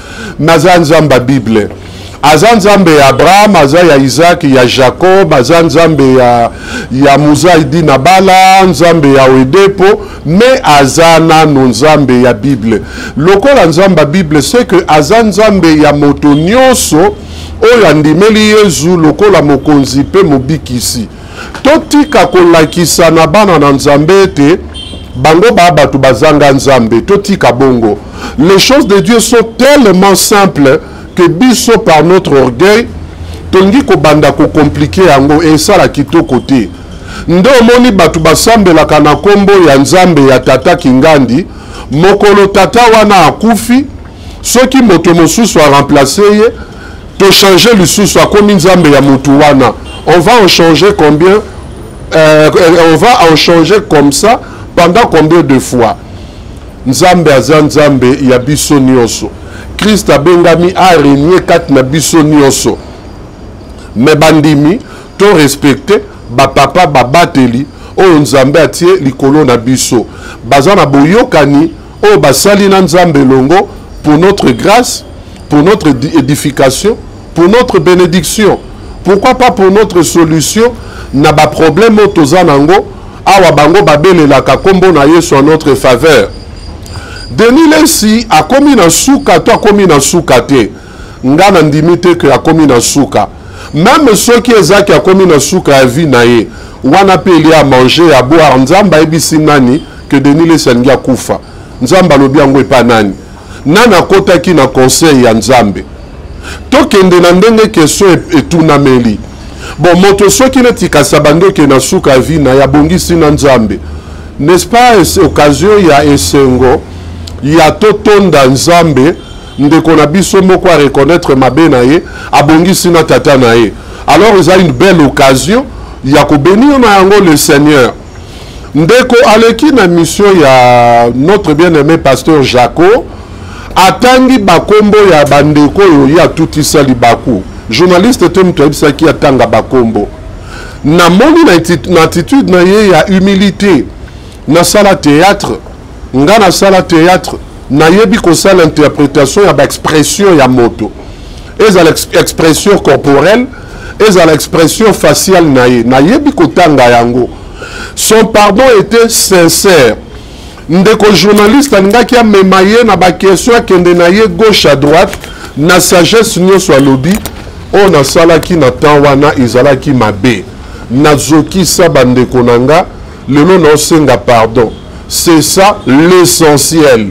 mais aza Nzambe Bible. Aza Nzambe ya Abraham, aza ya Isaac, ya Jacob, aza Nzambe ya Muzaidi na Bala, Nzambe ya Oedepo, mais aza nano Nzambe ya Bible. Lokola Nzambe ya Bible, c'est que aza Nzambe ya moto nyonso oyo andimeli Yezu lokola mokonzi pe mobikisi. Totika kolakisa na bana na Nzambe ete bango ba bato bazanga Nzambe, totika bongo. Les choses de Dieu sont tellement simples que biso par notre orgueil tolingi kobanda kocompliquer yango e esala kitoko te. Nde omoni bato basambelaka na kombo ya Nzambe ya tata Kingandi, mokolo tata wana akufi, soki moto mosusu a remplacer ye, to changer lisusu akomi Nzambe ya motu wana. On va en changer combien? On va en changer comme ça pendant combien de fois? Nzambe aza Nzambe ya biso nyonso. Christ abengami a régner kat na biso nyonso. Mais bandimi to respecter ba papa ba bateli oyo Nzambe atie likolo na biso. Baza na boyokani oyo basali na Nzambe longo pour notre grâce, pour notre édification, pour notre bénédiction. Pourquoi pas pour notre solution na ba problème oyo toza nango awa bango babelelaka kombo na Yesu en notre faveur. Denis Lessie akomi na suka to akomi na suka te. Nga na ndimi te ke akomi na suka. Même soki ezaki akomi na suka ya vie na ye, wana pe il y a à manger, à boire. Nzambe ayebisi nani que Denis Lessie alingi akufa. Nzambe alobi yango epa nani? Nani akotaki na conseil ya Nzambe? Tokende na ndenge question etunameli. Bon, moto soki neti kasaba ndoke na suka ya vie na ye, abongisi na Nzambe. N'est-ce pas occasion ya esengo ya totonda Nzambe, ndeko na biso moko a reconnaître mabe na ye, abongisi na tata na ye. Alors eza une belle occasion ya kobénir na yango le Seigneur. Ndeko aleki na mission ya notre bien-aimé pasteur Jaco, atangi bakombo ya bandeko oyo ye atutisa libaku. Journaliste te moto ayebisaki atanga bakombo. Namoni na attitude na ye ya humilité. Nasala théâtre, nga nasala théâtre, nayebi kosala interprétation ya ba expression ya moto. Ezala expression corporelle, ezala expression faciale na ye. Nayebi kotanga yango. Son pardon était sincère. Ndeko journaliste alingaki amema ye na ba question, akende na ye gauche à droite. Na sagesse nyonso alobi oyo nasalaki na temps wana ezalaki mabe, nazokisa bandeko na nga, lelo naosenga pardon. C'est ça l'essentiel.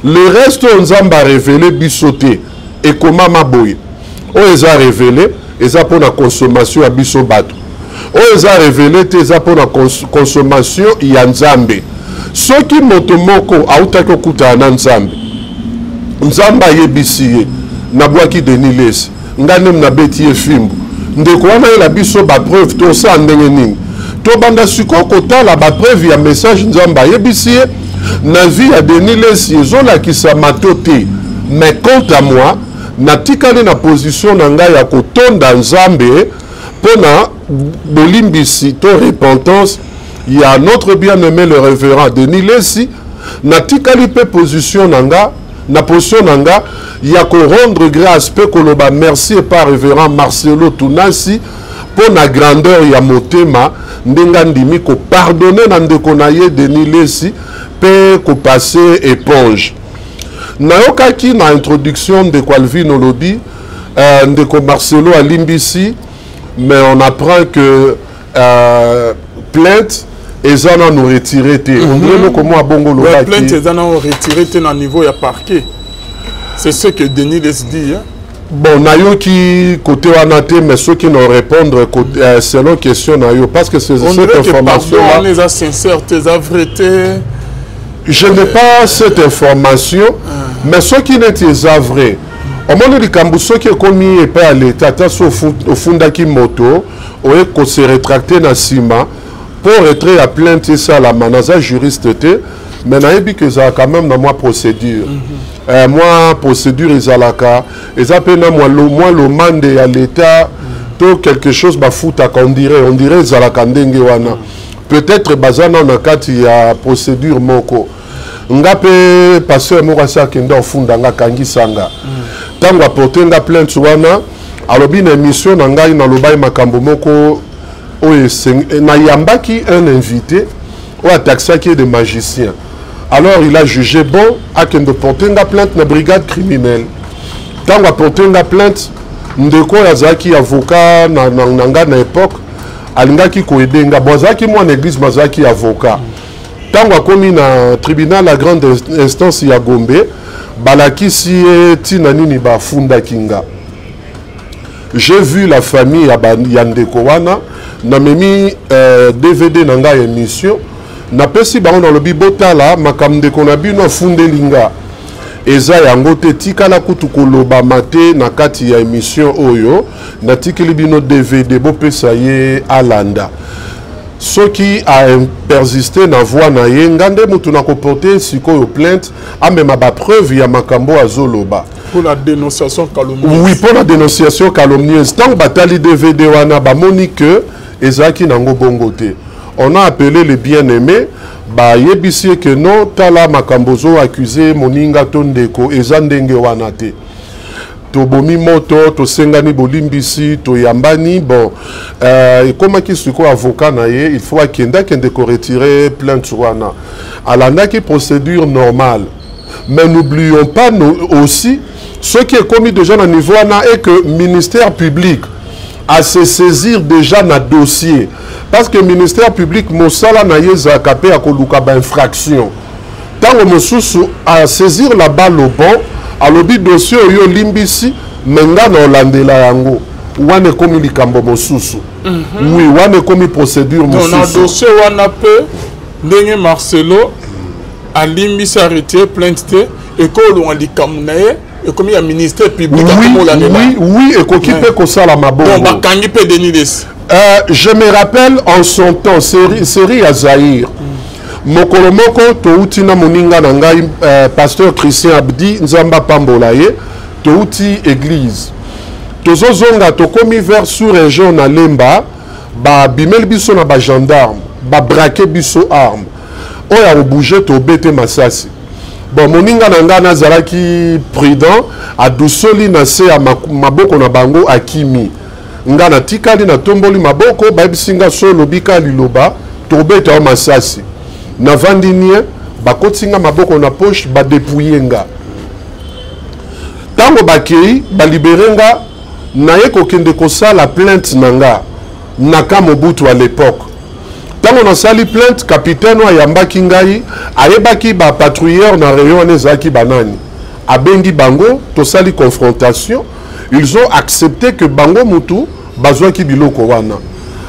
Le reste oyo Nzambe arévéler biso te, ekomama boye. Oyo eza révélé eza mpona consommation ya biso bato, oyo eza révélé te eza mpona consommation ya Nzambe. Soki moto moko autaki okutana na Nzambe, Nzambe ayebisi ye: "Nabwaki Denis Lesi, ngai nde nabeti ye fimbu." Ndeko wana ayela biso bapreuve, tosala ndenge nini? Tobanda sikoyo kotala bapreuve ya message Nzambe ayebisi ye na vie ya Denis Lesi, ezolakisa mato te. Mais quant à moi, natikali na position na ngai ya kotonda Nzambe mpo na bolimbisi to repentance ya notre bien-aimé le révérend Denis Lesi. Natikali mpe position na nga, na position na nga ya korendre grâce mpe koloba merci epa révérend Marcelo Tunasi mpo na grandeur ya motema, ndenge andimi kopardonner na ndeko na ye Denis Lesi mpe kopasser éponge. Nayokaki na introduction ndeko Alvin olobi ndeko Marcelo alimbisi, mais on apprend que plainte eza nanu retiré te. On dirait eloko mwa bongo. Ouais, plainte eza nanu retiré te na niveau ya parquet, c'est ce que Denis Lesi dit, hein? Bon, nayoki côté wana te, mais soki na répondre côté, selon question na yo, parce que c'est cette information là eza sincère te, eza vrai te. Je n'ai pas cette information, mais soki neti eza vrai, omoni likambo soki ekomi epai ya leta, ata so ofundaki moto, oye kose rétracter na nsima mpo retrait ya plainte esalama. Naza juriste te, mais nayebi ke ezalaka quand même na mwa procédure. Mwa procédure ezalaka, eza mpe na mwa lomande ya leta to quelque chose bafutaka. On dirait ezalaka ndenge wana. Peut-être baza nano na kati ya procédure moko. Nga mpe pasteur moko asi akende ofunda nga, akangisa nga. Ntango aporte nga plainte wana, alobi na émission na ngai nalobaki makambo moko oyo nayambaki un invité oyo ataxaki ye de magicien. Alors il a jugé bon akende porte nga plainte na brigade criminelle. Ntango aporte nga plainte, ndeko oyo azalaki avocat na nga na époque alingaki koaider nga. Bon, azalaki mwana église, mais azalaki avocat. Ntango akomi na tribunal ya grande instance ya Gombe, balakisi ye ntina nini bafundaki nga. J'ai vu la famille ya ndeko wana, namemi DVD na ngai ya émission, napesi bango, nalobi: "Botala makambo ndeko na bino afundeli nga, eza yango te. Tikala kutu kolobama te na kati ya émission oyo. Natikeli bino DVD, bopesa ye alanda. Soki apersiste na voix na ye, nga nde motu na koporte sikoyo plainte, amema bapreuve ya makambo azoloba." Pour la dénonciation calomnieuse. Oui, pour la dénonciation calomnieuse. Ntango batali DVD wana, bamoni ke ezalaki nango bongo te. On a appelé le bien-aimé, bayebisi ye ke non, tala makambo ozoaccuser moninga to ndeko, eza ndenge wana te. Tobomi moto, tosengani bolimbisi, toyambani. Bon, ekomaki sikoyo avocat na ye, il faut akende, akende koretirer plainte wana. Alandaki procédure normale. Mais n'oublions pas aussi, soki ekomi déjà na niveau wana et que ministère public à se saisir déjà na dossier, parce que ministère public, mosala na ye ezalaka mpe ya koluka bainfraction. Ntango mosusu asaisir la balle au bond, alobi: "Dossier oyo olimbisi, me nga na olandela yango." Wana ekomi likambo mosusu. Oui, wana ekomi procédure mosusu. Na dossier wana mpe, ndenge Marcelo alimbisi, aretirer plainte te, ekolonga likambo na ye, ekomi ya ministère public. Oui, ekoki mpe kosalama bongo. Bakangi mpe Denis Lesi. Je me rappelle en son temps, série ya Zaïre, mokolo moko touti na moninga na ngai, pasteur Christian Abdi, Nzambe apambola ye, touti église, tozozonga, tokomi vers sous région na Lemba, babimeli biso na bagendarme, babraquer biso arme, oyo akobouger tobete masasi. Bon, moninga na ngai nazalaki prudent, adusoli na se ya maboko na bango, akimi. Nga natikali, natomboli maboko. Bayebisi nga: "So olobi ka liloba, tobeta yo masasi." Navandi nie. Bakotisi nga maboko na poche, badepouille nga. Ntango bakei, balibere nga, naye kokende kosala plainte na nga na camp Mobutu à l'époque. Ntango nasali plainte, capitaine oyo ayambaki ngai ayebaki ba patrouilleurs na rayon wana ezalaki banani. Abengi bango, tosali confrontation. Ils ont accepté que bango mutu bazwaki biloko wana.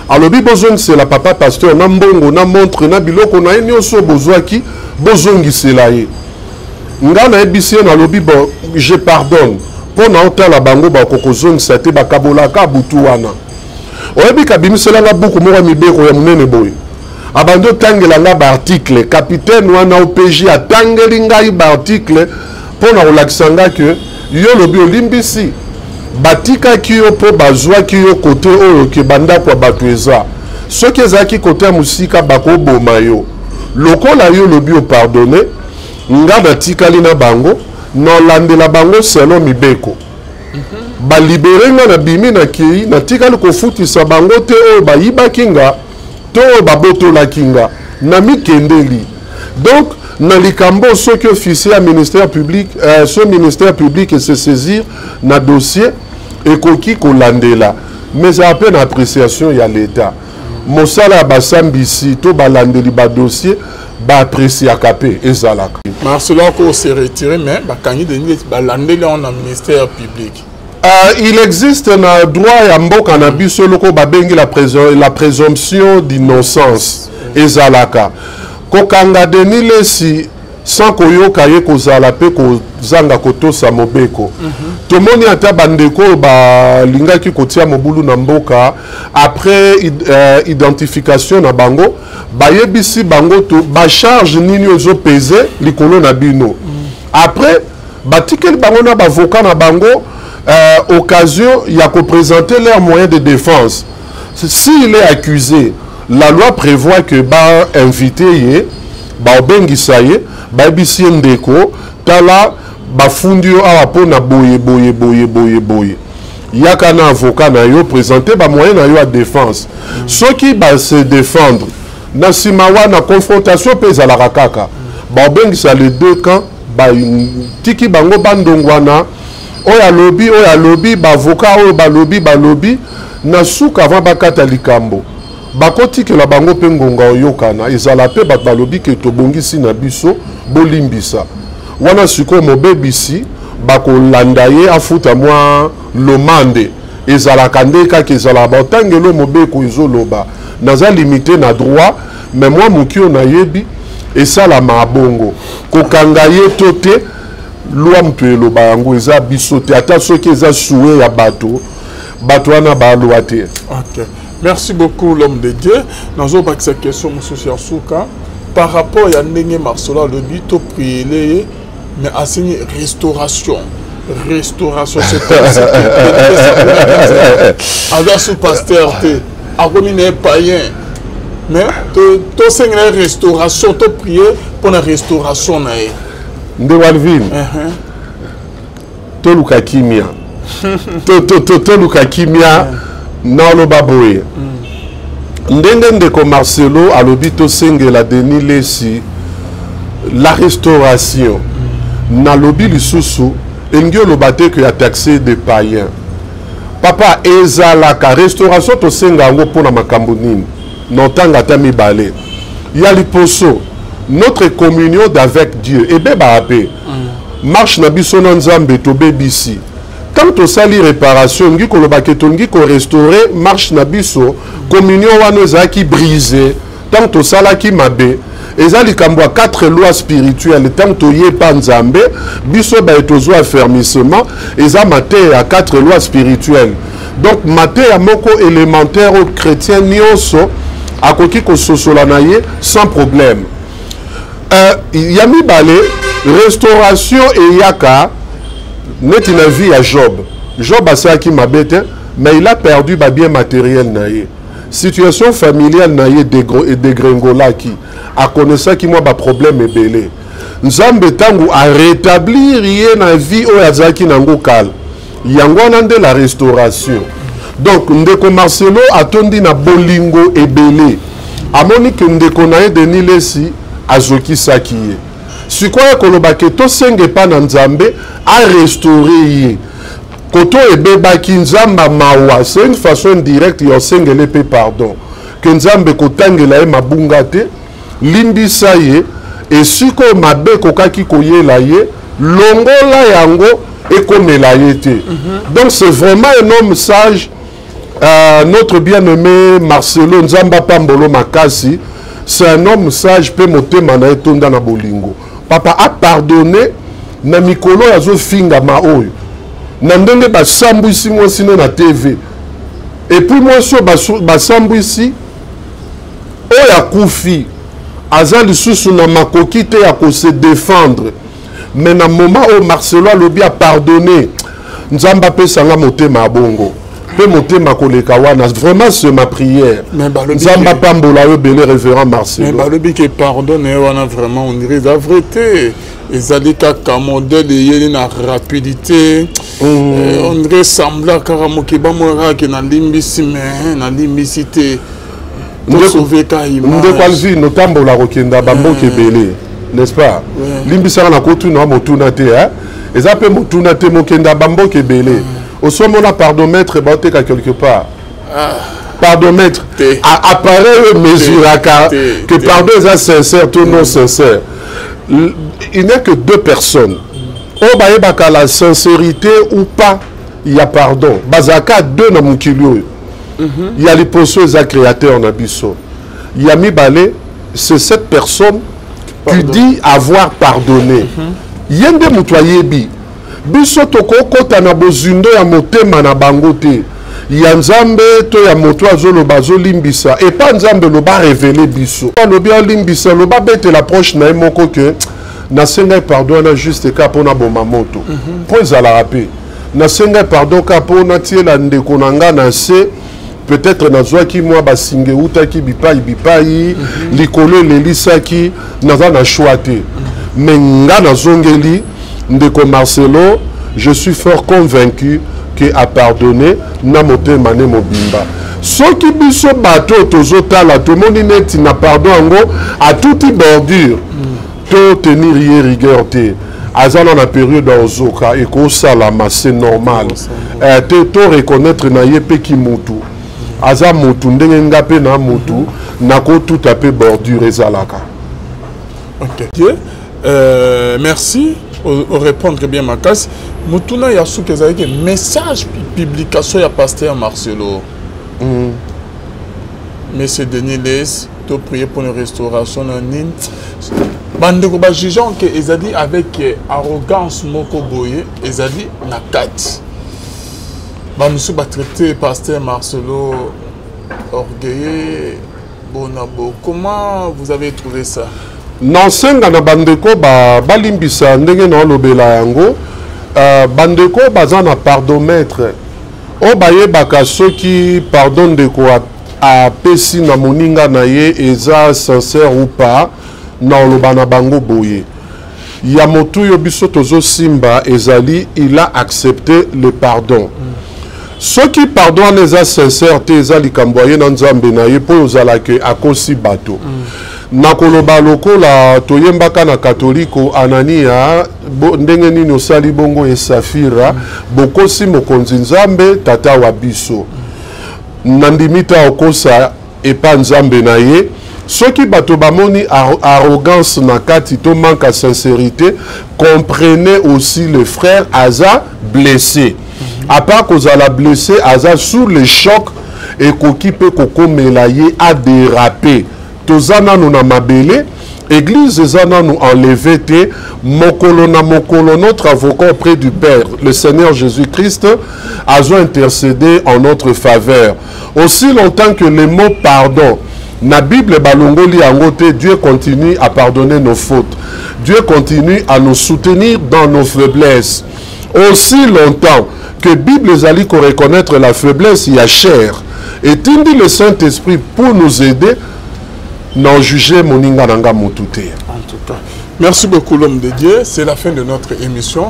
Alobi bozongisela papa pasteur na mbongo na montre na biloko na ye nyonso bozwaki, bozongisela ye. Nga nayebisi ye, nalobi bon, je pardonne mpo na otala bango bakokozongisa te, bakabolaka butu wana. Oyebi kabimisela nga buku moko ya mibeko ya monene boye, abandi otangela nga baarticle. Capitaine wana OPJ atangeli ngai baarticle mpo na kolakisa nga ke yo lobi olimbisi, batikaki yo mpo bazwaki yo kote oyo ke bandako ya bato eza. Soki ezalaki kote ya mosika bakoboma yo. Lokola yo lobi opardonne, nga natikali na bango, naolandela bango selon mibeko. Balibere nga, nabimi, nakei, natikali kofutisa bango te oyo bayibaki nga to oyo babotolaki nga, namikendeli. Donc na likambo soki officier ya ministère public, so ministère public se saisir na dossier, ekoki kolandela, mais ezala mpe na appréciation ya l'État. Mosala ya basambisi to balandeli badossier baappréciaka mpe ezalaka. Marcelo ako se retirer, mais bakangi Denis balandeli yango na ministère public. Il existe na droit ya mboka na biso eloko babengi la présomption d'innocence. Ezalaka kokanga Denis Lessi sans koyoka ye kozala mpe kozanga kotosa mobeko. Tomoni ata bandeko oyo balingaki kotia mobulu na mboka, après identification na bango, bayebisi bango to bacharge nini ezopese likolo na bino. Après batikeli bango na bavocat na bango occasion ya koprésenter leur moyen de défense. S'il est accusé, la loi prévoit que ba invité ye, baobengisa ye, bayebisi ye ndeko, tala bafundi yo awa mpona boye boye boye boye boye, yaka na avocat na yo, présenter bamoyen na yo ya défense. Soki base défendre, na nsima wana confrontation mpe ezalaka kaka, baobengisa les deux camps, batiki bango bandongwana, oyo alobi, oyo alobi, baavocat oyo balobi balobi, na suka avant bakata likambo, bakotikela bango mpe ngonga oyokana. Ezala mpe bato balobi ke tobongisi na biso, bolimbisa. Wana sikoyo mobebisi bakolanda ye afuta mwa lomande. Ezalaka nde kaka ezalaka baotangelo mobeko ezoloba, naza limité na droit, mais mwa moki oyo nayebi esalama bongo. Kokanga ye to te, loi moto eloba yango, eza biso te. Ata soki eza souhait ya bato, bato wana balwa te. Ok, merci beaucoup l'homme de Dieu. Nazobakisa question mosusu ya suka par rapport ya ndenge Marcelo alobi topriele ye, mais asengi restauration. Restauration, c'est aza sous pasteur te, akomi na ye païen, mais tosengela ye restauration, toprie mpona restauration na ye. Ndeko Alvin, toluka kimia, toluka kimia. Naoloba boye, ndenge ndeko Marcelo alobi tosengela Denis Lessi la restauration, nalobi lisusu elingi oloba te ke ya taxe de païen. Papa, ezalaka restauration tosenga yango mpona makambo nini? Na otanga ata mibale ya liposo: notre communion d'avec Dieu ebebaka mpe marche na biso na Nzambe tobebisi. Tant tosali réparation, elingi koloba ke tolingi korestaurer marche na biso, communion wana ezalaki brise ntango tosalaki mabe. Eza likambo ya quatre lois spirituelles. Ntango toyepa Nzambe, biso baye tozwa affermissement, eza mateya ya quatre lois spirituelles. Donc mateya moko élémentaire oyo chrétien nyonso akoki kososola na ye sans problème. Ya mibale, restauration eyaka neti na vie ya Job. Job asalaki mabe te, mais il a perdu babien matériel na ye, situation familiale na ye edégringolaki, akonesaki mwa baproblème ebele. Nzambe ntango arétablir ye na vie oyo azalaki nango kala, yango wana nde la restauration. Donc ndeko Marcelo atondi na bolingo ebele, amoni ke ndeko na ye Denis Lessi Azokisaki ye. Sikoyo akoloba ke tosenga epa na Nzambe a restaurer ye. Koto ebebaki, Nzambe mawa, c'est une façon indirecte ya osengele pe pardon. Que Nzambe kotangela ye mabunga te, limbisa ye, esika oyo mabe ekokaki koyela ye, longola yango ekomela ye te. Donc c'est vraiment un homme sage. Notre bien-aimé Marcelo, Nzamba Pambolo Makasi, c'est un homme sage pe motema na etonda na bolingo. Papa a pardonné na mikolo azo finga ma oyo. Na ndenge basambwisi mwasi ne na TV. Et puis mwasi oyo basambwisi oyo akufi aza lisusu na makoki te ya ko se défendre. Mais na moment oyo Marcelo alobi a pardonné, Nzambe apesa nga motema ya bongo mpe motema koleka wana, vraiment c'est ma prière. Nzambe apambola yo ebele, révérend Marcelo. Mais balobi ke pardon na ye wana vraiment on dirait eza vrai te, ezali kaka modèle eyeli na rapidité. On dirait semblant kaka moke bamona kaka ke nalimbisi, mais nalimbisi te. Ndeko Alvin, otambola kokenda bamboka ebele, n'est-ce pas? Limbisaka na kotuna motuna te, eza mpe motuna te. Mokenda bamboka ebele, osomona pardomètre baoteka quelque part? Pardomètre, appareil oyo mesuraka que pardon eza sincère to non sincère. Il n'y a que deux personnes oyo bayebaka la sincérité ou pas ya pardon, bazalaka deux na mokili oyo. Ya liposo eza créateur na biso, ya mibale c'est cette personne qui dit avoir pardonné. Ye nde moto ayebi. Biso tokokota na bozindo ya motema na bango te, ya Nzambe to ya moto azoloba azolimbisa. Epa Nzambe loba révélé biso, alobi alimbisa, loba betela proche na ye moko ke nasengai pardon wana juste ka mpo naboma moto, mpo ezalaka mpe nasengai pardon ka mpo natiela ndeko na nga na se, peut-être nazwaki mwa basinga eutaki bipai bipai, likolo elelisaki, naza na choix te. Mais nga nazongeli ndeko Marcelo, je suis fort convaincu ke apardonne na motema ne mobimba. Soki biso bato oyo tozotala tomoni neti na pardon yango atuti bordure, to tenir ye rigueur te. Aza na période ya ozoka, ekosalama, c'est normal. Te to reconnaître na ye mpe ki mutu, aza mutu ndenge nga mpe na mutu, nakotuta mpe bordure ezalaka. Ok, merci orépondre bien makasi. Motuna ya suki ezalaki message publication ya pasteur Marcelo. Monsieur Denis Les, to prier pour une restauration na nini, bandeko bajugeant ke ezali avec arrogance moko boye ezali na kati, bamisusu batraite pasteur Marcelo orgueilleux bonabo. Comment vous avez trouvé ça? Nasenga na bandeko balimbisa ndenge naolobela yango. Bandeko baza na pardomètre oyo bayebaka soki pardon ndeko apesi na moninga na ye eza sincère ou pas, na oloba na bango boye: ya motu oyo biso tozosimba ezali il a accepté le pardon. Soki pardon wana eza sincère te, eza likambo aye na Nzambe na ye, mpo ozalaka akosi bato. Nakoloba lokola toyembaka na katoliko: Anania, ndenge nini osali bongo e Safira? Bokosi mokonzi Nzambe tata wa biso. Nandimi te akosa epa Nzambe na ye. Soki bato bamoni arrogance na kati to manque ya sincérité, comprenez aussi le frère aza blessé. À part kozala blessé, aza sous le choc, ekoki mpe kokomela ye adérape. Toza nanu na mabele, église eza nanu enlevé te. Mokolo na mokolo, notre avocat auprès du Père, le Seigneur Jésus-Christ, azo intercéder en notre faveur. Aussi longtemps que le mot pardon na Bible balongoli yango te, Dieu continue à pardonner nos fautes, Dieu continue à nous soutenir dans nos faiblesses. Aussi longtemps que Bible ezali koreconnaître la faiblesse ya chair, etindi le Saint-Esprit pour nous aider, na juger moninga na nga motu te. En tout cas, merci beaucoup, l'homme de Dieu. C'est la fin de notre émission.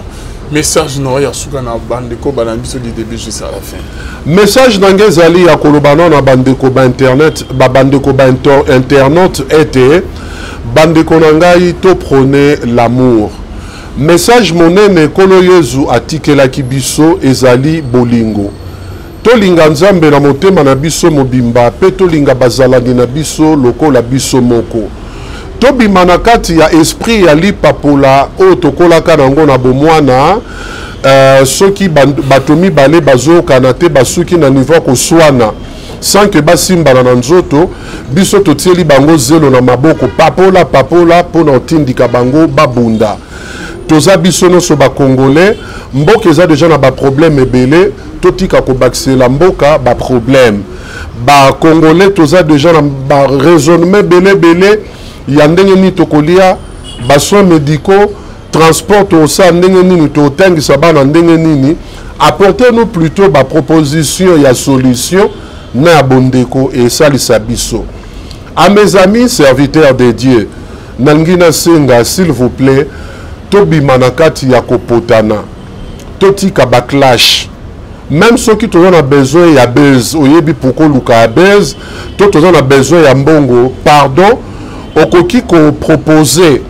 Message na ya suka na bandeko balandi biso du début jusqu'à la fin. Message na ngai ezali ya koloba nano na bandeko bainternet, babandeko bainternaute, ete Bandeko na ngai, to prôner l'amour. Message monene Nkolo Yezu atikelaki biso ezali bolingo. Tolinga Nzambe na motema na biso mobimba mpe tolinga bazalani na biso lokola biso moko. Tobima na kati ya esprit ya lipapola oyo tokolaka na yango na bomwana. Soki bato mibale bazoyokana te, basuki na niveau ya koswana sans que basimbana na nzoto, biso totieli bango zelo na maboko, papola papola mpo na kotindika bango babunda. Toza biso nyonso bacongolais, mboka eza deja na baproblème ebele, totika kobakisela mboka baproblème. Bacongolais toza deja na baraisonnement ebele ebele ya ndenge nini tokolia, basoins médicaux, transport tokosala ndenge nini, tokotangisa bana ndenge nini. Apportez-nous plutôt baproposition ya solution na ya bondeko esalisa biso. À mes amis serviteurs de Dieu, nalingi nasenga, s'il vous plaît, tobima na kati ya kopotana, totika baclash. Même soki toza na besoin ya buzz, oyebi pourquoi oluka ya buzz, to toza na besoin ya mbongo, pardon, okoki kopropose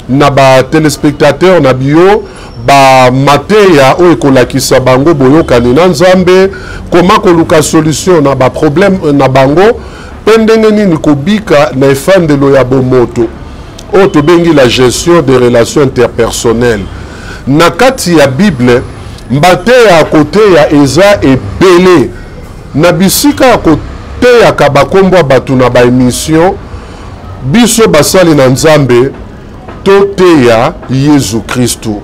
na batelespectateur na bio bamateya oyo ekolakisa bango boyokani na Nzambe, koma koluka solution na baproblème na bango, mpe ndenge nini kobika na efandelo ya bomoto oyo tobengi la gestion des relations interpersonnelles. Na kati ya Bible, mbateya ya koteya eza ebele. Na bisika ya koteyaka bakombo ya bato na baemission, biso basali na Nzambe toteya Yezu Kristu.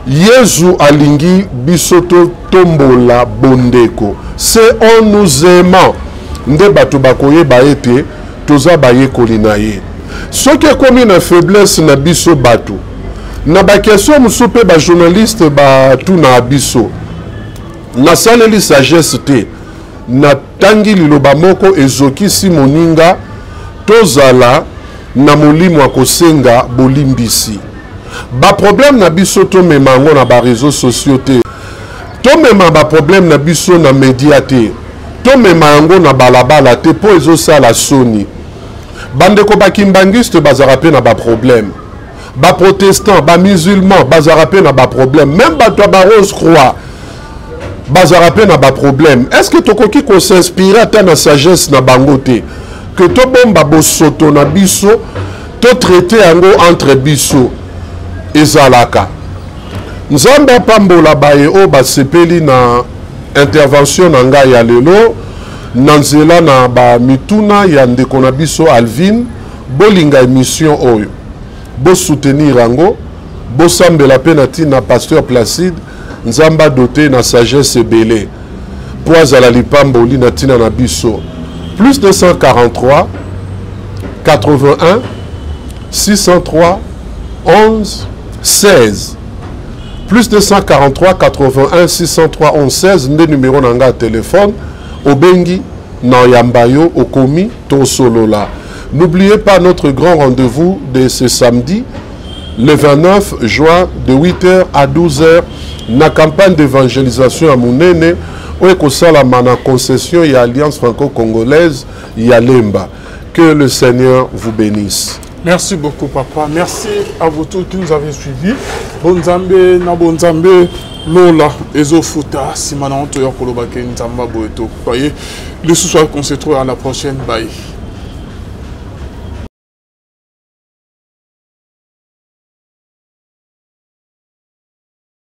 Yezu alingi biso totombola bondeko. C'est en nous aimant nde bato bakoyeba ete toza bayekoli na ye. Soki ekomi na faiblesse na biso bato, na baquestion mosusu mpe bajournaliste batuna biso, nasaleli sagesse te, natangi liloba moko ezokisi moninga, tozala na molimo ya kosenga bolimbisi. Baproblème na biso tomema yango na bareseau sociaux te, tomema baproblème na biso na media te, tomema yango na balabala te, mpo ezosala soni. Bandeko bakimbangiste bazalaka mpe na baproblème, baprotestant, bamusulman bazalaka mpe na baproblème, même bato ya barose croix bazalaka mpe na baproblème. Est ce que tokoki kosinspire ata na sagesse na bango te, ke tobomba bosoto na biso, totraite yango entre biso? Ezalaka. Nzambe apambola baye oyo basepeli na intervention na ngai ya lelo na nzela na bamituna ya ndeko na biso Alvin. Bolinga émission oyo, bosoutenir yango, bosambela mpe na ntina pasteur Placide. Nzambe adote na sagesse ebele mpo azala lipamboli na ntina na biso. Plus 243 81 603 11 16, plus 243 81 603 11 16 nde numero na ngai ya telefone. Obengi na oyamba yo, okomi, tosolola. N'oubliez pas notre grand rendez-vous de ce samedi le 29 juin de 8h à 12h na campagne d'évangélisation ya monene oyo ekosalama na concession ya Alliance franco-congolaise ya Lemba. Que le Seigneur vous bénisse. Merci beaucoup, papa. Merci à vous tous qui nous avez suivis. Bonzambe na bonzambe, lola ezofuta. Nsima na yango toya koloba ke Nzambe boye tokoye lisusu. Aconcentre à la prochaine. Bye.